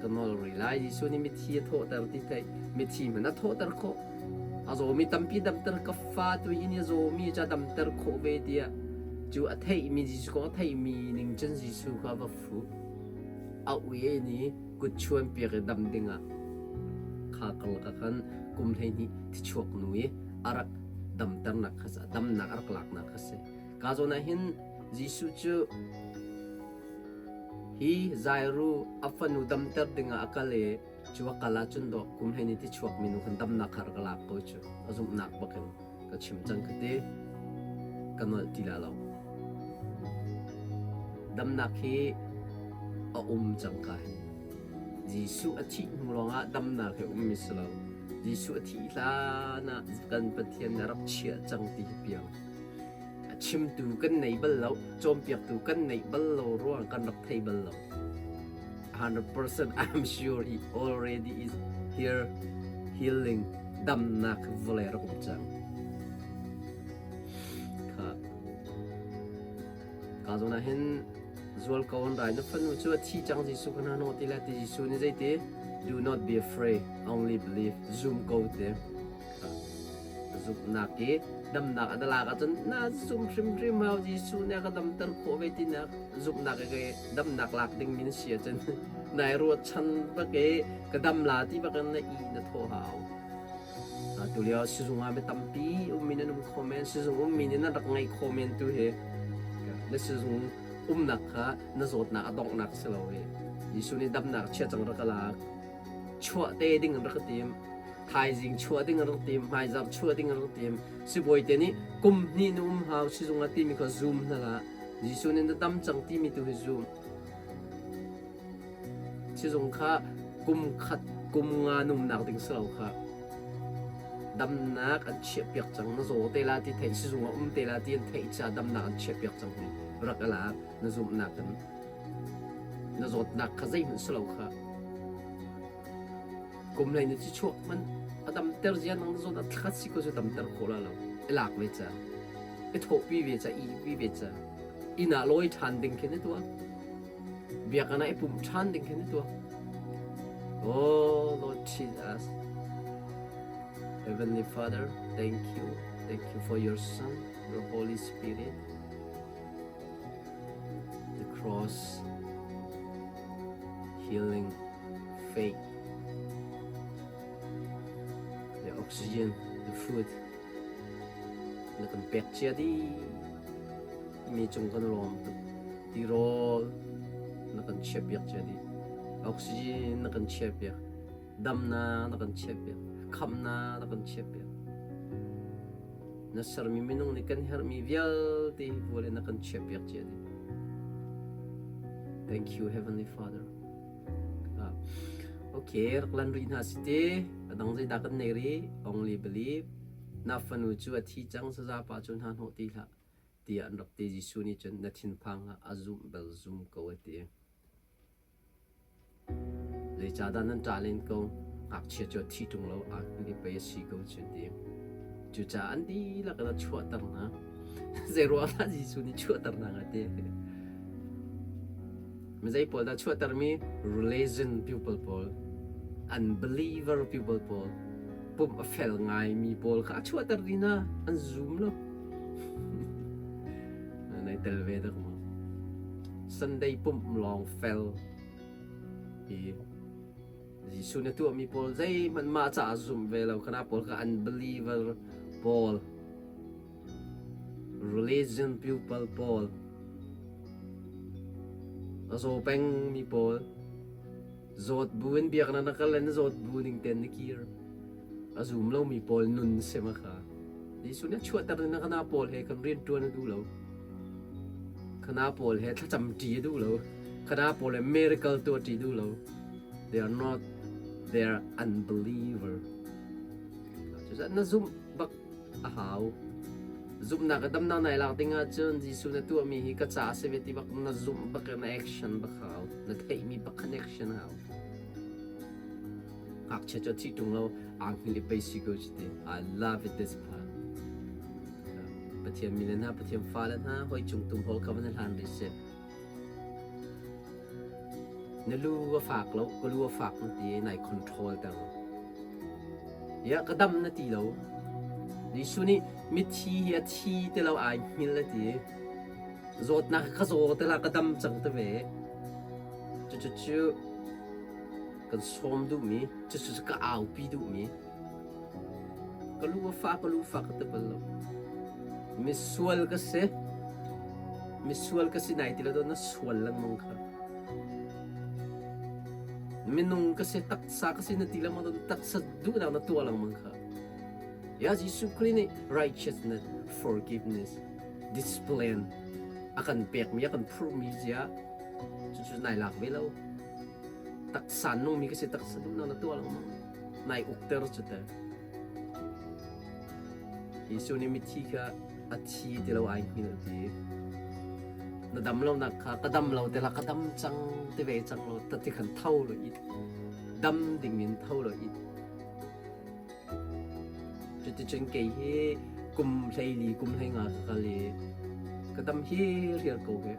Ka nawl rih lai. Jesuh nih mithi a thawhter ti theih. Mithi hmanh a thawhter khawh. A zawmi tampi damter ka fa tu in a zawmi ca damter khawh ve tiah cu a theihmi Jesuh kong a theihmi ning cun Jesuh kha va fuh. A ui nih kut chuan piak i dam dingah kha karlak ah khan kum 12 thichuak nu i a rak damternak kha damnak a rak laknak kha si. Ka zawn ah hin Jesuh cu hi Jairu a fanu damter dingah a kal i cu a kal ahcun dawh kum 12 thichuak minu khan damnak kha rak lak ko cu a zumhnak bakin ka chim cang ka ti ka nolh ti la lo. Damnak hi a um cang ka hin. Jesuh a thih hnu lawngah damnak hi um mi si lo. Jesuh a thih hlan ah kan Pathian nih a rak chiah cang ti hi piang. A chimtu kan nei bal lo, cawnpiaktu kan neih bal lo ruang kan rak thei bal lo. 100% I'm sure he already is here healing damnak vawlei rak um cang. Kha ka zawn ah hin zual ko an rai na fanu cu a thi cang Jesuh ka hna hnawh ti le ti Jesuh nih zeiti do not be afraid only believe zum ko te zumhnak i damnak a dalak ahcun na zum hrimhrim hau Jesuh nih a ka damter khawh ve tinak zumhnak i damnak lak ding min si ahcun nai ruahchan bak i ka dam la ti bak in na i na thaw hau. Tulio sizung ah mi tampi ummi nan um kho men sizung ummi nih nan rak ngaih kho men tu hi na sizung umnak kha na zawtnak a donghnak si lo i Jesuh nih damnak chia cang rak ka lak chuah te ding an rak ka tim thaizing chuah ding an rak tim hmaizarh chuah ding an rak tim sibawi te nih kum hnih na um hau sizung ah timi kha zum hna hlah Jesuh nih na dam cang timi tu hi zum Sizung kha kum khat kum nga numnak ding si lo kha damnak an chiahpiak cang na zaw te la ti theih sizung ah um te la ti an theih caah damnak an chiahpiak cang hi rak ala na zumhnak in na zawtnak kha zeihmanh si lo kha kum hlei na ci chuak man a damter zia nang na zawt a thlat si ko cu damter khawh la lo i lak ve ca i thawhpi ve ca i pi ve ca inn ah lawi ṭhan ding khi na tuah Biakinn ah i pumh ṭhan ding khin na tuah. Oh Lord Jesus, Heavenly Father, thank you. Thank you for your Son, your Holy Spirit, the cross, healing, faith, the oxygen, the food. Na kan pek cia dih. Mi cung kan lawm tuk. Tirawl na kan chiahpiak cia dih. Oxygen na kan chiahpiak. Damnak na kan chiahpiak. Khamnak na kan chiahpiak. Na sermi minung nih kan herhmi vialte hi vawlei na kan chiahpiak cia dih. Thank you Heavenly Father. Okay, rak lan rih hna si te. A dang zeidah kan nei rih? Only believe. Na fanu cu a thi cang sazapa cu hna hnawh ti hlah. Tiah an rak ti. Jesuh nih cun na thinphang hlah, a zumh bel zum ko a ti. Zeicahdah nan ṭah len ko? Ngakchia cu a thi ṭung lo, aa hngilh i pei a si ko cu a ti. Cucaah an dihlak in a chuahter hna. Zeiruang dah Jesuh nih chuahter hna a ti? Mizei pawl dah chuahtermi? Religion people pawl, unbeliever people pawl, pumh a fel ngaimi pawl kha a chuahter dih hna, an zum lo. Nai tel ve dak maw? Sunday pumh lawng fel hi Jesuh na tuahmi pawl zeihmanh mah caah zumh ve lo khana pawl kha unbeliever pawl religion people pawl a zaw pengmi pawl zawt bu in biaknak na kal le na zawt bu ning ten na kir a zum lomi pawl nun si ma kha Jesuh nih chuahter na kana pawl he kan rian ṭuan a duh lo kana pawl he thlacam ṭi a duh lo kana pawl he miracle tuah ṭi duh lo they are not they are unbeliever cucaah na zumh bak a hau zumhnak a damnak nai lak ding ahcun Jesuh na tuahmi hi ka ca a si ve ti bak na zumh bak na action bak hau na theihmi bak connection hau. Ngakchia cu a thih ṭung lo, aa hngilh i pei si ko cu ti. I love it this part. Pathian mi le hna, Pathian fale hna, hoi cung tum hawl kha van i hlan rih sih. Na lu a fak lo, ka lu a fak na ti i nai control ter. Ya ka dam na ti lo. Jesuh nih mithi hi a thi ti lo ai hngil a ti. Zawtnak ka zaw te la ka dam cang te ve. Cucu kan sawm duhmi, cucu ka aupi duhmi. Ka lu a fah, ka lu fah ka ti bal lo. Misual ka si. Misual ka si nai ti lo na sual lengmang kha. Minung ka si, taksa ka si na ti lengmang taksa duhnak na tuah lengmang kha. Ya Jesuh Khrih nih righteousness, forgiveness, discipline a kan pekmi, a kan phurhmi zia cucu nai lak ve lo. Taksa nungmi ka si, taksa duhnak na tuah lengmang. Nai ukter cu te. Jesuh nih mithi kha a thi ti lo ai hngilh ti. Na dam lonak kha ka dam lo te la ka dam cang ti ve cang lo ta ti khan tho lo it. Dam ding in tho lo it. Cuticun kei hi kum 14 kum 15 ka kal i ka dam hi rial ko hi.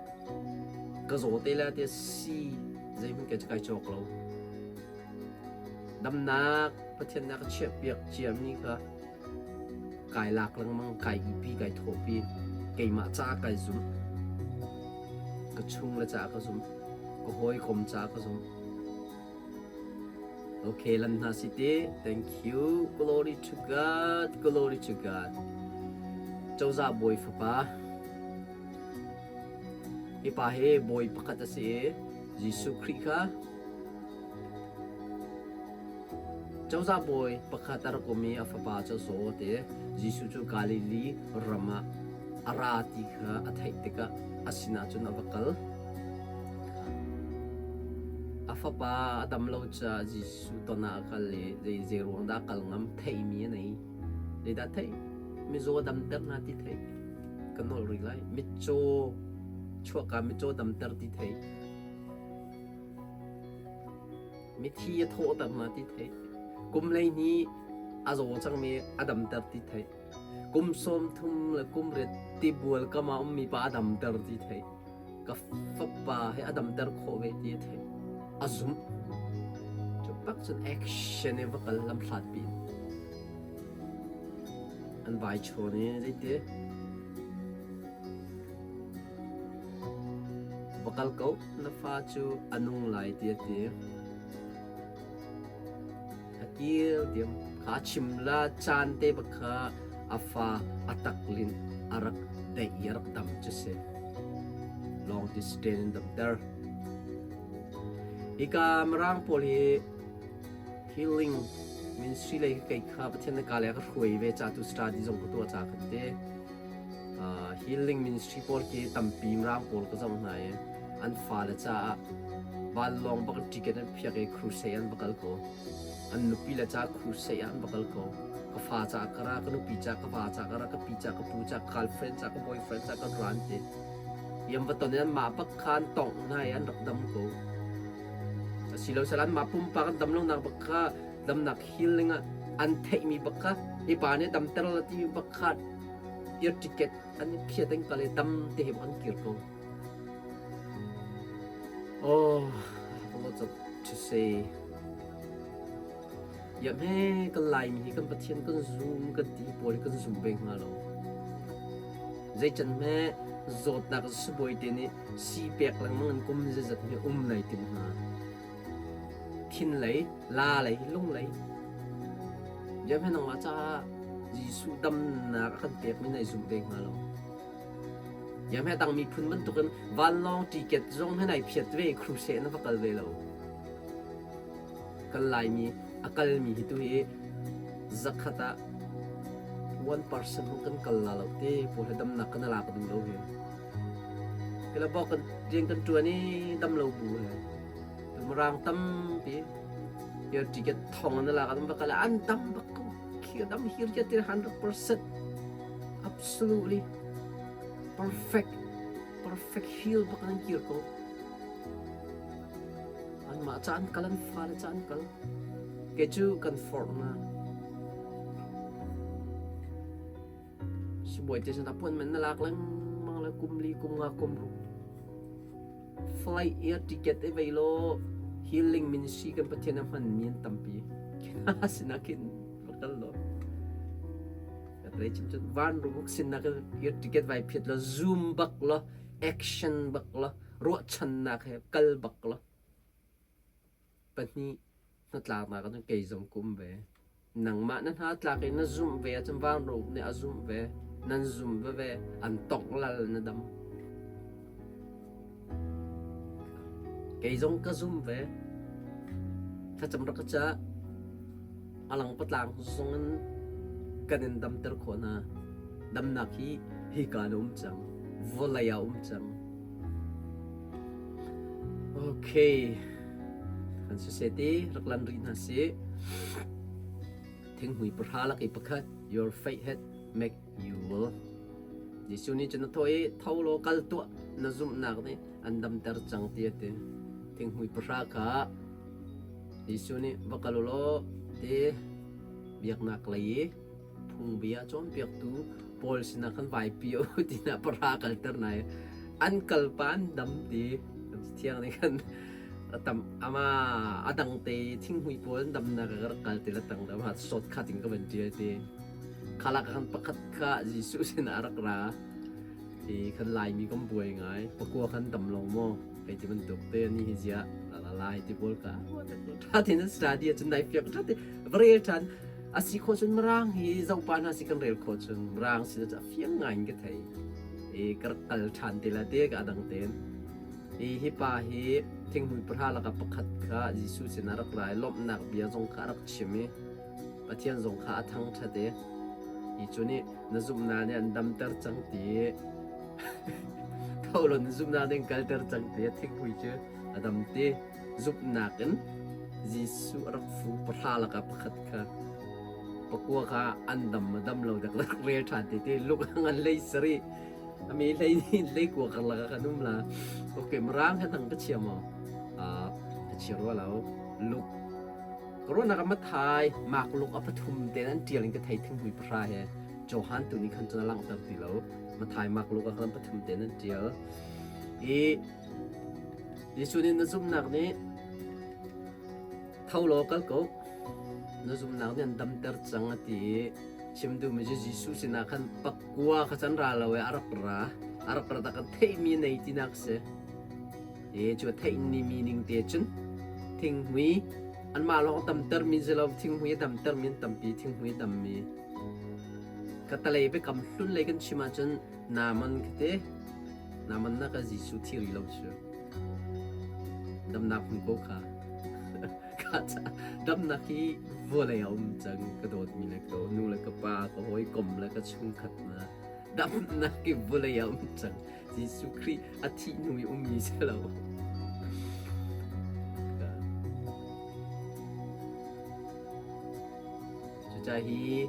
Ka zaw te le te si zeihmanh ke kai cawk lo. Damnak Pathian nih a ka chiahpiak ciami kha kai lak lengmang, kai ipi, kai thawhpi. Keimah caah kai zumh. Ka chungle caah ka zumh. Ka hawikom caah ka zumh. Okay, lan hna si te. Thank you. Glory to God. Glory to God. Cozah bawi fapa. Hi pa hi bawi pakhat a si i Jesuh Khrih kha Cozah bawi pakhat a rak um i a fapa cu a zaw ti. Jesuh cu Galilee ram ah a ra ti kha a theih tikah a sinah cun a va kal. A fapa a dam lo caah Jesuh ton ah a kal i zei zei ruang dah a kal ngam theihmi a nei. Zeidah theih? Mizaw damter hna ti theih. Ka nolh rih lai. Mitcaw chuahka mitcaw damter ti theih. Mithi a thawhter hna ti theih. Kum 12 a zaw cangmi a damter ti theih. Kum 30 le kum riat tibual kam ah ummi pa a damter ti theih. Ka fapa hi a damter khawh ve ti a theih. A zumh. Cu bak cun action in va kal lamhlat pi in. An vai chawn i zeiti Va kal ko, na fa cu a nung lai ti a ti. A kir diam. Kha chim la caan te bak kha a fa a taklin a rak daih i a rak dam cu si. Long distance in damter. Hika Mirang pawl hi healing ministry lei kei kha Pathian na ka le ka hruai ve ca tu study zong ka tuah ca kan ti. Healing ministry pawl khi tampi Mirang pawl ka zoh hna i an fale caah vanlawng bak ticket an phiak i crusade an va kal ko. An nupi le caah crusade ah an va kal ko. Ka fa caah ka ra, ka nupi caah ka va caah ka ra, ka pi caah ka pu caah ka girlfriend caah ka boyfriend caah kan ra an ti. Iam va ton i anmah bak kha an tongh hna i an rak dam ko. Asilo sal anmah pumpak an dam lonak bak kha damnak healing ah an theihmi bak kha hi pa nih damter la timi bak kha air ticket an i phiat an kal i dam te he an kir ko. Oh, I have a lot of to say. Ya me kan Laimi hi kan Pathian kan zum kan ti pawl hi kan zum ve hnga lo. Zeican hme zawtnak sibawi te nih si pek lengmang in kum zeizat mi um nai tim hna. Thin lei, la lei, lung lei. Ya hme nangmah caah Jesuh damnak a kan pekmi nai zum ve hnga lo. Ya hme dang miphun bantukin vanlawng ticket zong he nai phiat ve crusade na va kal ve lo. Kan Laimi a kalmi hi tu hi zakhat ah 1% hmang kan kal la lo te pawl he damnak kan la ka duh lo hi. Kila bok kan rian kan tuan i dam lo bu he. Mirang tampi air ticket thong an la kan va kal an dam bak ko. Khi dam hir ya ti 100% absolutely perfect perfect heal bak an kir ko. Anmah ca an kal, an fale ca an kal. Kei cu kan forh na. Sibawi te sin appointment na lak lengmang le kum li kum nga kum ruk. Flight air ticket e vei law healing ministry kan Pathian a hman mi an tampi. Kina sinakin kal lo. Ka chim cun van ruk sinnak air ticket vai phiat lo zoom bak lo action bak lo ruahchannak he kal bak lo. Pahnih hnatlaknak ahcun kei zong ka um ve. Nangmah na hnatlak i na zumh ve ahcun vanro nih a zumh ve, nan zum veve, an tongh lal na dam. Kei zong ka zum ve. Thlacam rak ka cah. Alang patlang zong in kan in damter khawh hna. Damnak hi hika na um cang. Vawlei ah um cang. Okay. Kan siseh ti rak lan rih hna sih. Thinghmui pahra lak i pakhat your faith had make you well. Jesuh nih cun a thawh i tho law kal tuah na zumhnak nih an damter cang ti a ti. Thinghmui pahra kha Jesuh nih va kal u law ti biaknak lei i phungbia cawnpiaktu pawl sinah khan vaipi u tina pahra kalter nai an kalpa an dam ti thiang nih khan tam ama adang te thinghmui pawl an damnak ka rak kal ti la tang da ma sot kha ting ka van tial ti khala khan pakhat kha Jesuh sinah rak ra i khan laimi kan buai ngai pakua khan dam lo maw kei ti bantuk te ni hi zia la la lai ti pawl ka tha tin study cun nai fiak tha ti rel than asi kho cun mirang hi zopa hna si kan rel kho cun mirang sin a fiang ngai in ka thei i ka kal than te la te ka adang ten i hi pa hi thinghmui pahra laka pakhat kha Jesuh sin a rak rai lawmhnak bia zong kha a rak chim i Pathian zong kha a thangṭhat i hi cu nih na zumhnak nih an damter cang ti tho law na zumhnak nih an kalter cang ti a thinghmui cu a dam ti zumhnak in Jesuh a rak fu pahra lakah pakhat kha pakua kha an dam ma dam lo dek rak rel ṭhan te ti luk a ngan lei sarih ami hlei hlei kua karlak ah kan um la okay mirang he dang ka chia maw ka chia rua lo luk Ruahnak ah Matthai, Mark, Luke a pathum tein an ṭial in ka thei thinghmui pahra he Johan tu nih khan cun a langhter ti lo. Matthai, Mark, Luke ah khan pathum tein an ṭial. I Jesuh nih na zumhnak nih tho law kal ko. Na zumhnak nih an damter cang a ti i chim duhmi cu Jesuh sinah khan pakua kha can ra lo i a rak ra. A rak ra tak kan theihmi nei tinak si. E cu a theihmi ning te cun thinghmui anmah lawng damtermi si lo thinghmui a damtermi an tampi thinghmui a dammi ka talei biakam hlun lei kan chim ahcun Naaman khi te Naaman na ka Jesuh thiri lo cu damnak hmu ko kha ka damnak hi vawlei a um cang ka dawtmi le ka nu le ka pa ka hawikom le ka chungkhat na damnak hi vawlei a um cang Jesuh Khrih a thih hnu i ummi si lo. Cucaah hi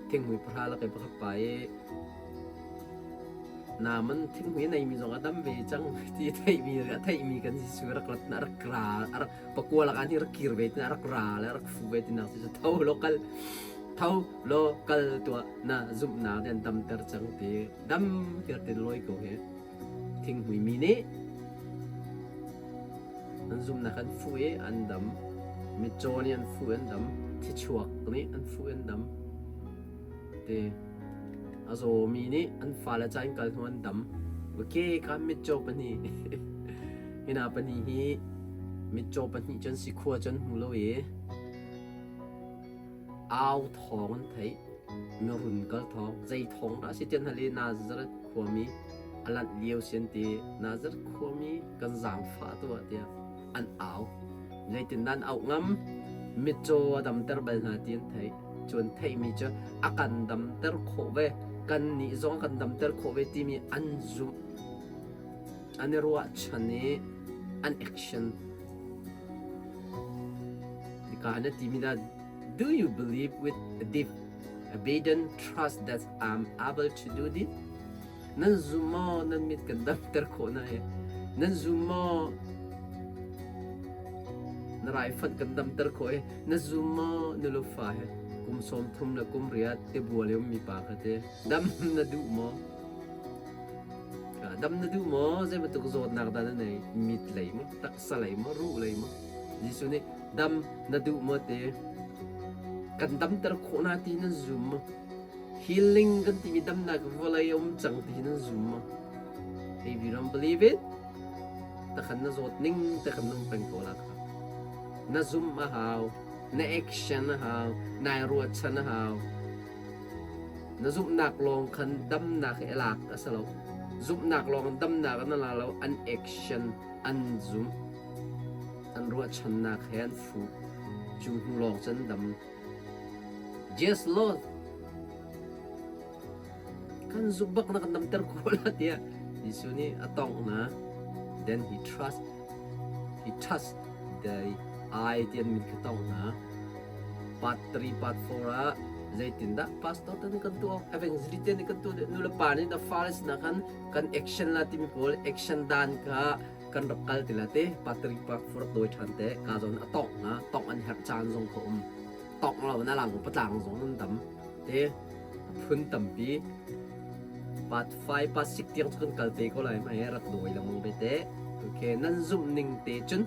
thinghmui pahra lak i pakhat pa i Naaman thinghmui a neimi zong a dam ve cang ti theihmi a theihmi kan Jesuh rak rat na rak ra a rak pakua lakah nih rak kir ve tina rak ra le rak fu ve tinak cu tho local tho law kal tuah na zumhnak nih an damter cang ti dam tiar tin lawi ko hi thinghmui mi nih an zumhnak an fuh i an dam mitcaw nih an fuh an dam thichuak nih an fuh an dam te a zawmi nih an fale ca in kal hnu an dam okay ka mitcaw pahnih hina pahnih hi mitcaw pahnih cun si khua cun hmu lo i Au thawng an theih. Mirun kal thawng. Zei thawng dah a si tian hal i Nazareth khuami a lanh lio si an ti. Nazareth khuami kan zaangfah tuah tiah an au. Zeitindah an auh ngam? Mitcaw a damter bal hna ti an theih. Cu an theihmi cu a kan damter khawh ve. Kannih zong a kan damter khawh ve timi an zumh. An i ruahchan i an action Hika na timi dah Do you believe with a deep abident trust that I'm able to do this? Nan zum maw nan mit kan damter khawh na hi? Nan zum maw? Na raifanh kan damter khawh i na zum maw nulefa he kum 30 le kum riat te bual i ummi pa kha te dam na duh maw? Dam na duh maw? Zei bantuk zawtnak dah na nei? Mit lei maw? Taksa lei maw? Ruh lei maw? Jesuh nih dam na duh maw ti kan damter khawh na ti nan zum maw? Healing kan timi damnak vawlei a um cang ti nan zum maw? If you don't believe it, takhan na zawt ning takhan nung peng ko la kha. Na zum a hau, na action a hau, nai ruahchan a hau. Na zumhnak lawng khan damnak hi a lak a si lo. Zumhnak lawng damnak an la lo, an action an zumh. An ruahchannak he an fuh. Cu hnu lawng cun dam. Yes Lord. Kan zumh bak na kan damter khawh la tiah Jesuh nih a tongh na. Then he trust he trust the eye tian min kha tongh na. Part 3 part 4 ah zeitindah pastor te nih kan tuah evangelist te nih kan tuah nu le pa nih the fathers na khan kan action la timi pawl action dan kha kan rak kal ti la te part 3 part 4 doi than te ka zon a tongh na tongh an herh caan zong kha um tongh lo na lang patlang zong nan dam te phun tampi part 5 part 6 tiang cu kan kal te ko lai mai rak doi lengmang ve te okay nan zumh ning te cun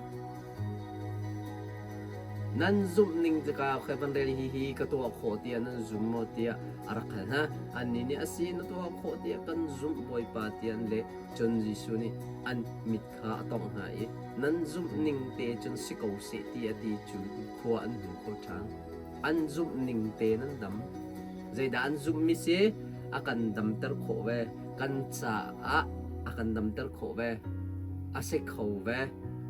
Nan zumh ning tikah van rel hi hi ka tuah khawh tiah nan zum maw tiah a rak hal hna. Annih nih a si na tuah khawh tiah kan zumh Bawipa tiah an leh. Cun Jesuh nih an mit kha a tawngh hna i nan zumh ning te cun si ko seh ti a ti cu khua an hmu kho ṭhan. An zumh ning te nan dam. Zeidah an zumhmi si? A kan damter khawh ve. Kan caah a kan damter khawh ve. A si kho ve.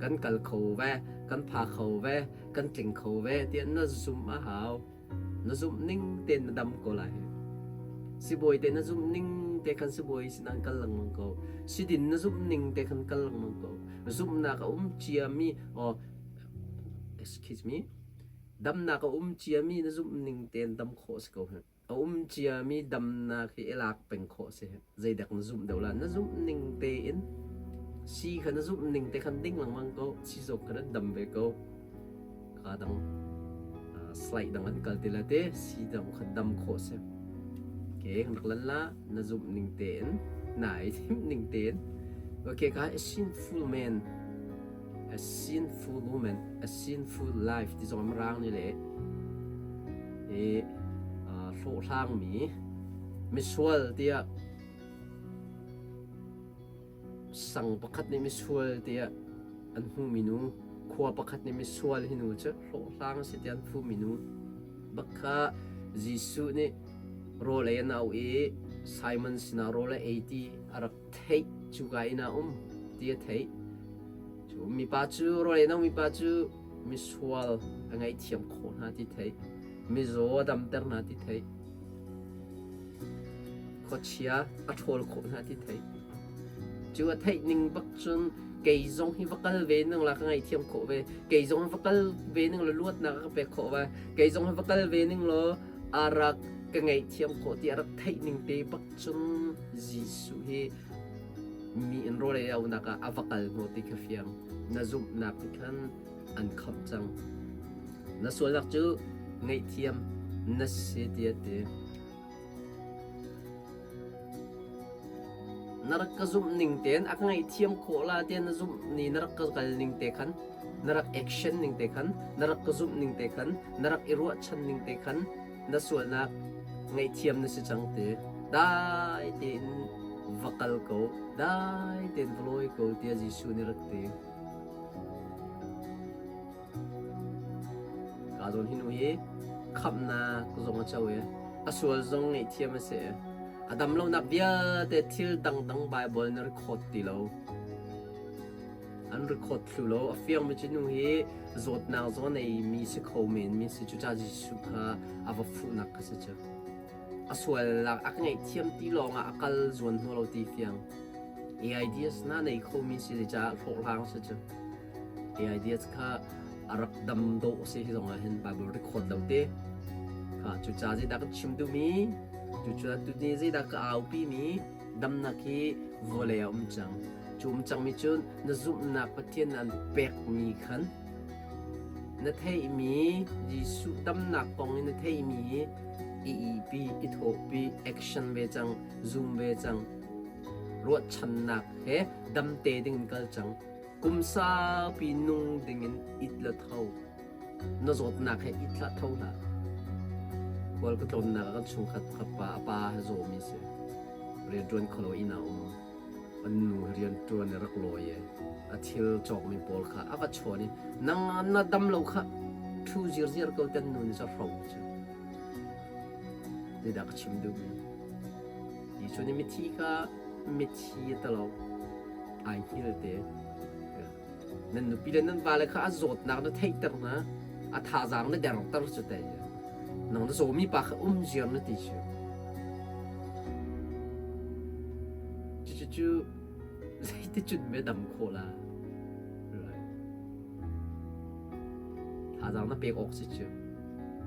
Kan kal kho ve. Kan pha kho ve. Kan tling kho ve tiah na zumh a hau. Na zumh ning tein na dam ko lai. Sibawi te na zumh ning te khan sibawi sinah kal lengmang ko. Sidin na zumh ning te khan kal lengmang ko. Zumhnak a um ciami, oh, excuse me, Damnak a um ciami na zumh ning tein dam khawh si ko hih. A um ciami damnak hi i lak peng khawh si hih. Zeidek na zumh deuh la? Na zumh ning tein si kha na zumh ning te khan ding lengmang ko. Si zong kha nan dam ve ko. Ka dang slide dang an kal ti la te si dang kha dam khawh si. Okay, rak lan la na zumh ning tein na i thim ning tein. Okay, ka a sinful man A sinful woman, a sinful life ti zong Mirang nih le i hlawhhlangmi misual tiah sang pakhat nih misual tiah an hmuhmi nu khua pakhat nih misual hi nu cu hlawhhlang a si tiah an hmuhmi nu bak kha Jesuh nih rawl ei an auh i Simon sinah rawl a ei ti a rak theih cuka inn ah um ti a theih. Cu mipa cu rawl ei mipa cu misual a ngaihthiam khawh hna ti theih. Mizaw a damter hna ti theih. Khuachia a ṭhawl khawh hna ti theih. Cu a theih ning bak cun kei zong hi va kal ve ning la ka ngaihthiam khawh ve. Kei zong hi va kal ve ning law luatnak a ka pek khawh ve. Kei zong hi va kal ve ning law a rak ka ngaihthiam khawh ti a rak theih ning te bak Cun Jesuh hi mi in rawl ei aunak ah a va kal hnawh ti kha fiang. Na zumhnak nih khan an khamh cang. Na sualnak cu ngaihthiam na si ti a ti. Na rak ka zumh ning tein a ka ngaihthiam khawh la tiah na zumh ni na rak ka kal ning te khan na rak action ning te khan na rak ka zumh ning te khan na rak i ruahchan ning te khan na sualnak ngaihthiam na si cang ti dai tein va kal ko dai tein va lawi ko tiah Jesuh nih rak ti ka zawn hi nu hi khamhnak zong a co i a sual zong ngaihthiam a si a dam lonak vialte thil dangdang Bible na record ti lo An record thlu lo. A fiangmi cu nu hi zawtnak zong a neimi si kho men mi si. Cucaah Jesuh kha a va fuhnak kha si cu. A sualnak a ka ngaihthiam ti lawngah a kal zuan hnu lo ti fiang. AIDS na nei khomi si caah hlawhhlang si cu. AIDS kha a rak dam dawh si hi zongah hin Bible record lo te. Kha cucaah zeidah kan chim duhmi, cucaah tuni zeidah ka aupi mi damnak hi vawlei ah um cang. Cu um cangmi cu na zumhnak Pathian an pekmi khan Na theihmi Jesuh damnak kong in na theihmi i ihpi, i thawhpi, action ve cang, zum ve cang. Ruahchannak he damte ding in kal cang. Kum saupi nung ding in it la tho. Na zawtnak he it hlah tho hlah. Khual ka tlawnnak ah kan chungkhat pakhat pa a pa he zawmi si. Rianṭuan kholo inn ah um. An nu rianṭuan i rak lawi i a thil cawkmi pawl kha a va chawn i nang na dam lo kha ṭhu zirziar ko ten nu nih cu hro cu. Zeidah ka chim duhmi? Jesuh nih mithi kha mithi a talo ai hngil te. Nan nupi le nan vale kha a zawtnak na theihter hna, a thazaang na derter cu te. Nang na zawmi pa kha um ziar na ti cu. Cucu zeiticun me dam khawh la? Right. Thazaang na pek awk si cu.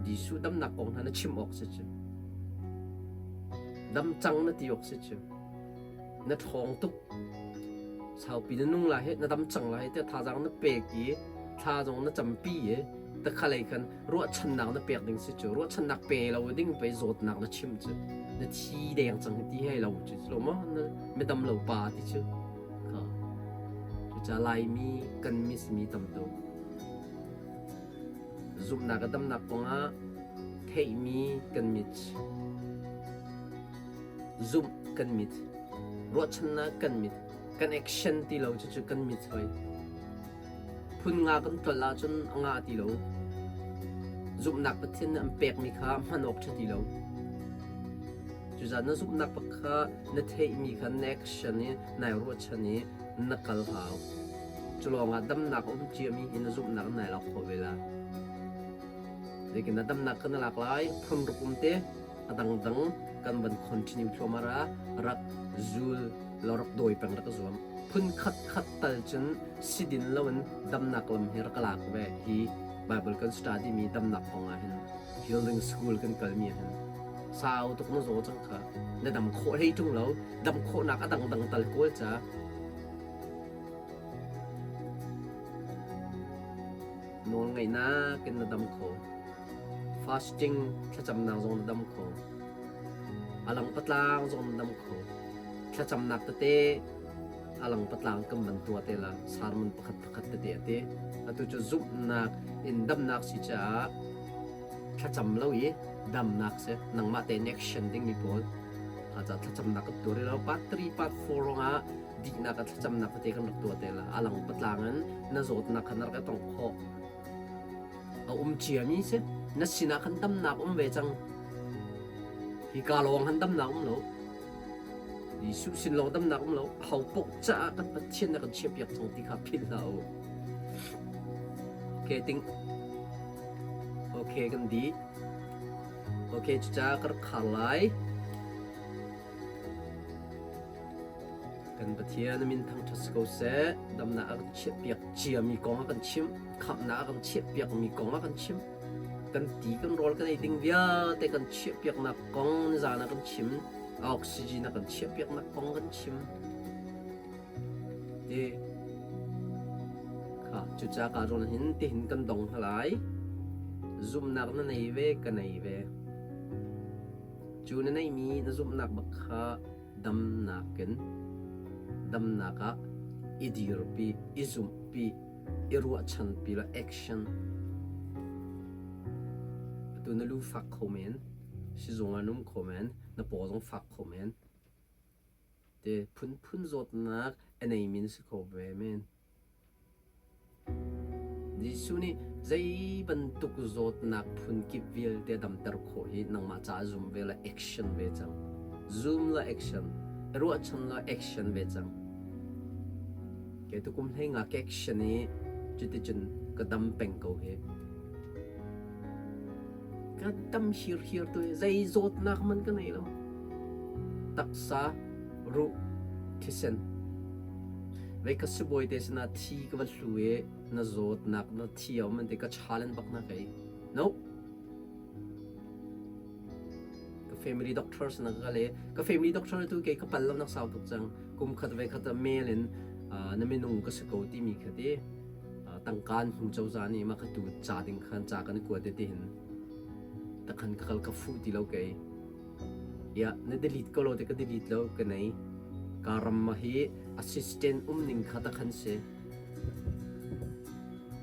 Jesuh damnak kong hna na chim awk si cu. Dam cang na ti awk si cu. Na ṭhawng tuk. Saupi na nung lai hi, na dam cang lai tiah thazaang na pek i thla zong na campi i takhalei khan ruahchannak na pek ding si cu. Ruahchannak pe lo ding pei zawtnak na chim cu. Na thi deng cang ti hei lo cu. Lo maw? Na midam lo pa ti cu. Kha. Cucaah Laimi kan miss mi tam tuk. Zumhnak a damnak kongah theihmi kan mit, zumh kan mit, ruahchannak kan mit, kan action ti lo cucu kan mit hoi. Phun nga kan tlolh ahcun a ngah ti lo. Zumhnak Pathian nih an pekmi kha hman awk ṭha ti lo. Cucaah na zumhnak bak kha na theihmi kha na action i nai ruahchan i na kal hau. Cu lawngah damnak a um ciami hi na zumhnak in nai lak khawh ve lai. Zeitin na damnak kha na lak lai? Phun ruk um te a dangdang kan van continue thluahmah ra rak zul law rak dawi peng rak zuam. Phun khat khat tal cun sidin loin damnak lam hi rak lak ve hi Bible kan study mi damnak kong ah hin healing school kan kalmi ah hin sau tuk na zaw cang kha na dam khawh hlei ṭung lo dam khawhnak a dangdang tal kawl ca Nawlngaihnak in na dam kho. Fasting thlacamnak zong na dam kho. A lang patlang zong na dam kho. Thlacamnak tete a lang patlang kan van tuah te la sermon pakhat pakhat tete a ti. Atu cu zumhnak in damnak si caah thlacam lo i damnak si nangmah tein action dingmi pawl ca thlacamnak kan tuah rih lo part 3 part 4 rongah dihnak ah thlacamnak tete kan rak tuah te la a lang patlang in na zawtnak kha na rak i tongh khawh a um ciami si na sinah khan damnak um ve cang hi ka lawng han damnak um lo Jesuh sin lawng damnak um lo ho pok caah kan Pathian na kan chiahpiak cang ti kha philh hlah u okay ting okay kan di okay cucaah ka rak khar lai Kan Pathian a min thangṭhat si ko seh. Damnak a kan chiahpiak ciami kong a kan chimh. Khamhnak a kan chiahpiakmi kong a kan chimh. Kan ti kan rawl kan ei ding vialte kan chiahpiaknak kong nizaan a kan chim. Oxygen a kan chiahpiaknak kong kan chim. Ti kha cucaah ka zawn hin tihin kan dong hna lai. Zumhnak na nei ve ka nei ve. Cu na neihmi na zumhnak bak kha damnak in damnak ah i dirpi, i zumhpi, i ruahchanpi la action. Atu na lu fak kho men, sizung ah na um kho men, na paw zong fak kho men. Te phunphun zawtnak a neimi na si kho ve men. Jesuh nih zei bantuk zawtnak phunkip vialte damter khawh hi nangmah caah zum ve la action ve cang. Zum la action, ruahchan la action ve cang. Kei tukum hlei nga ka action i cuticun ka dam peng ko hi. Ka dam hirhiar tu hi zei zawtnak man ka nei lo. Taksa, ruh, thisen Vei ka sibawi te sinah thi ka va hlu i na zawtnak na thi a um an ti ka challenge bak na kei. No. Ka family doctor sinah ka kal i ka family doctor tu kei ka pal lo nak sau tuk cang. Kum khat ve khat mail in na minung ka si ko timi kha ti. Tangka an hmu cozah nih mah kha tu ca ding khan ca kan i kuat te hin takhan ka kal ka fuh ti lo kei. Ya, na delete ko lo te ka delete lo ka nei. Ka ram ma hi assistant um ning kha takhan si.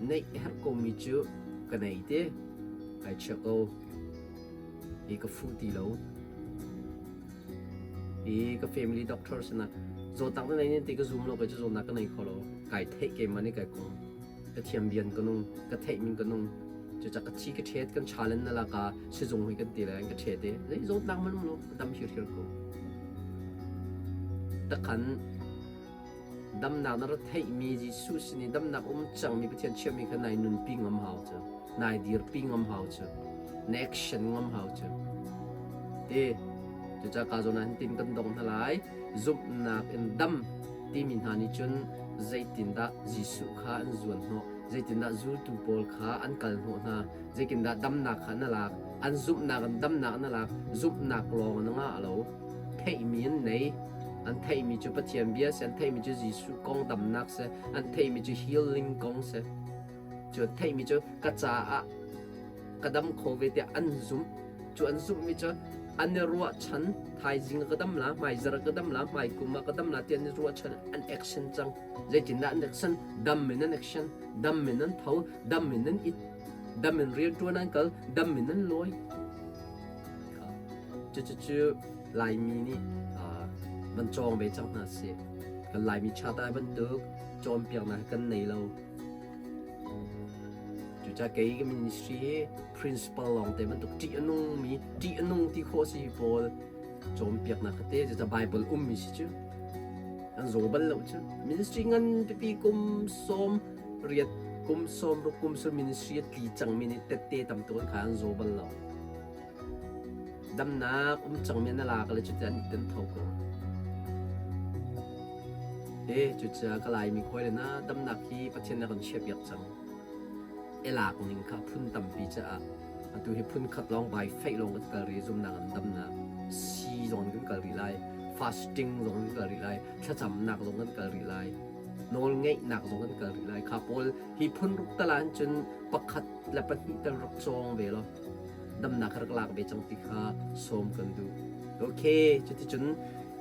Neih herh ko mi cu ka nei te. Kai chia ko. Hi ka fuh ti lo. Hi ka family doctor sinah zawtnak na nei nen ti ka zum lo kai cu zawtnak ka nei kho lo. Kai theih keimah nih kai kong. Ka thiam bian ka nung, ka theih min ka nung. Cucak ka thi ka ṭhet kan challenge na laka sizung hui kan ti le ka ṭhet i zei zawtnak man um lo dam hirhir ko. Takhan damnak na ra theihmi Jesuh sin i damnak um cangmi Pathian chiahmi kha nai nunpi ngam hau cu nai dirpi ngam hau cu na action ngam hau cu ti cucaah ka zawn ah hin tin kan dong hna lai zumhnak in dam timi hna nih cun zeitindah Jesuh kha an zuan hnawh zeitindah zultu pawl kha an kal hnawh hna zeitindah damnak kha na lak an zumhnak in damnak na lak zumhnak lawng na ngah lo theihmi an nei. An theihmi cu Pathian bia si, an theihmi cu Jesuh kong damnak si, an theihmi cu healing kong si. Cu an theihmi cu ka caah ka dam kho ve tiah an zumh. Cu an zumhmi cu an i ruahchan thaizing ka dam la, hmaizarh ka dam la, hmaikum ah ka dam la ti an i ruahchan an action cang. Zeitindah an action? Dam in an action, dam in an tho, dam in an it, dam in rianṭuan an kal, dam in an lawi. Cucu Laimi nih van cawng ve cang hna sih. Kan Laimi chata bantuk cawnpiaknak kan nei lo. Cucaah kei ka ministry hi principal lawng te bantuk ṭih a nungmi, ṭih a nung ti khawh si pawl cawnpiaknak ka te. Cucaah Bible ummi si cu. An zaw bal lo cu. Ministry ngan pipi kum 80 kum 60 kum sur ministry a tli cangmi nih tette tam tuk an kha an zaw bal lo. Damnak um cangmi na lak le cuti an i tho ko. E cucaah ka Laimi hawi le na damnak hi Pathian na kan chiahpiak cang. E lak ning kha phun tampi caah atu hi phun khat lawng by faith lawng kan kal rih zumnak an damnak si zong kan kal rih lai fasting zong kan kal rih lai thlacamnak zong kan kal rih lai nawl ngeihnak zong kan kal rih lai kha pawl hi phun ruk tal ah cun pakhat le pahnih tal rak cawng ve lo damnak rak lak ve cang ti kha sawm kan duh. Okay, cuticun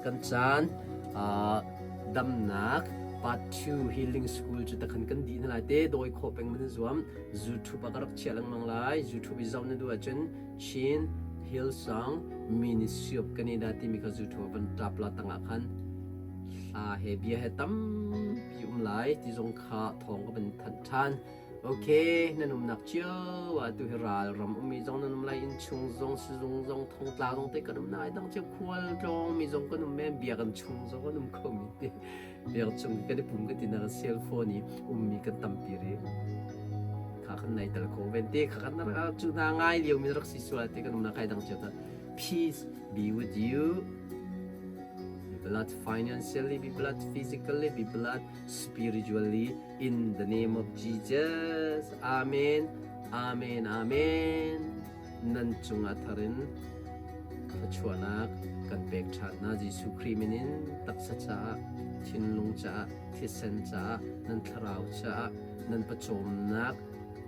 kan caan damnak part 2 healing school cu takhan kan dih hna lai te dawi khawh peng man zuam YouTube ah ka rak chiah lengmang lai YouTube i zoh na duh ahcun Chin Hillsong Ministry of Canada timi kha YouTube van tap la tangah khan hla he bia he tampi um lai ti zong kha thawng ka van thanh than. Ok, nan umnak cio ah tu hi ral ram ummi zong nan um lai, innchung zong, sizung zong, thongtla zong te kan um na ai dang cio khual tlawng mi zong kan um men, biakinn chung zong kan um kho mi te. Biak chung kan i pum ka ti na cell phone i ummi kan tampi ri. Kha kan nai tal ko ven te kha kan rak cu na ngai lio mi rak si sual te kan um na kai dang cio ta. Peace be with you. Be blessed financially, be blessed physically, be blessed spiritually in the name of Jesus. Amen. Amen. Amen. Nan cungah tharin thluachuahnak kan pek ṭhan hna Jesuh Khrih min in taksa caah, thinlung caah, thisen caah, nan thlarau caah, nan pawcawmnak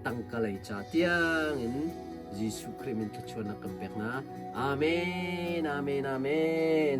tangka lei ca tiangin Jesuh Khrih min thluachuahnak kan pek hna. Amen. Amen. Amen.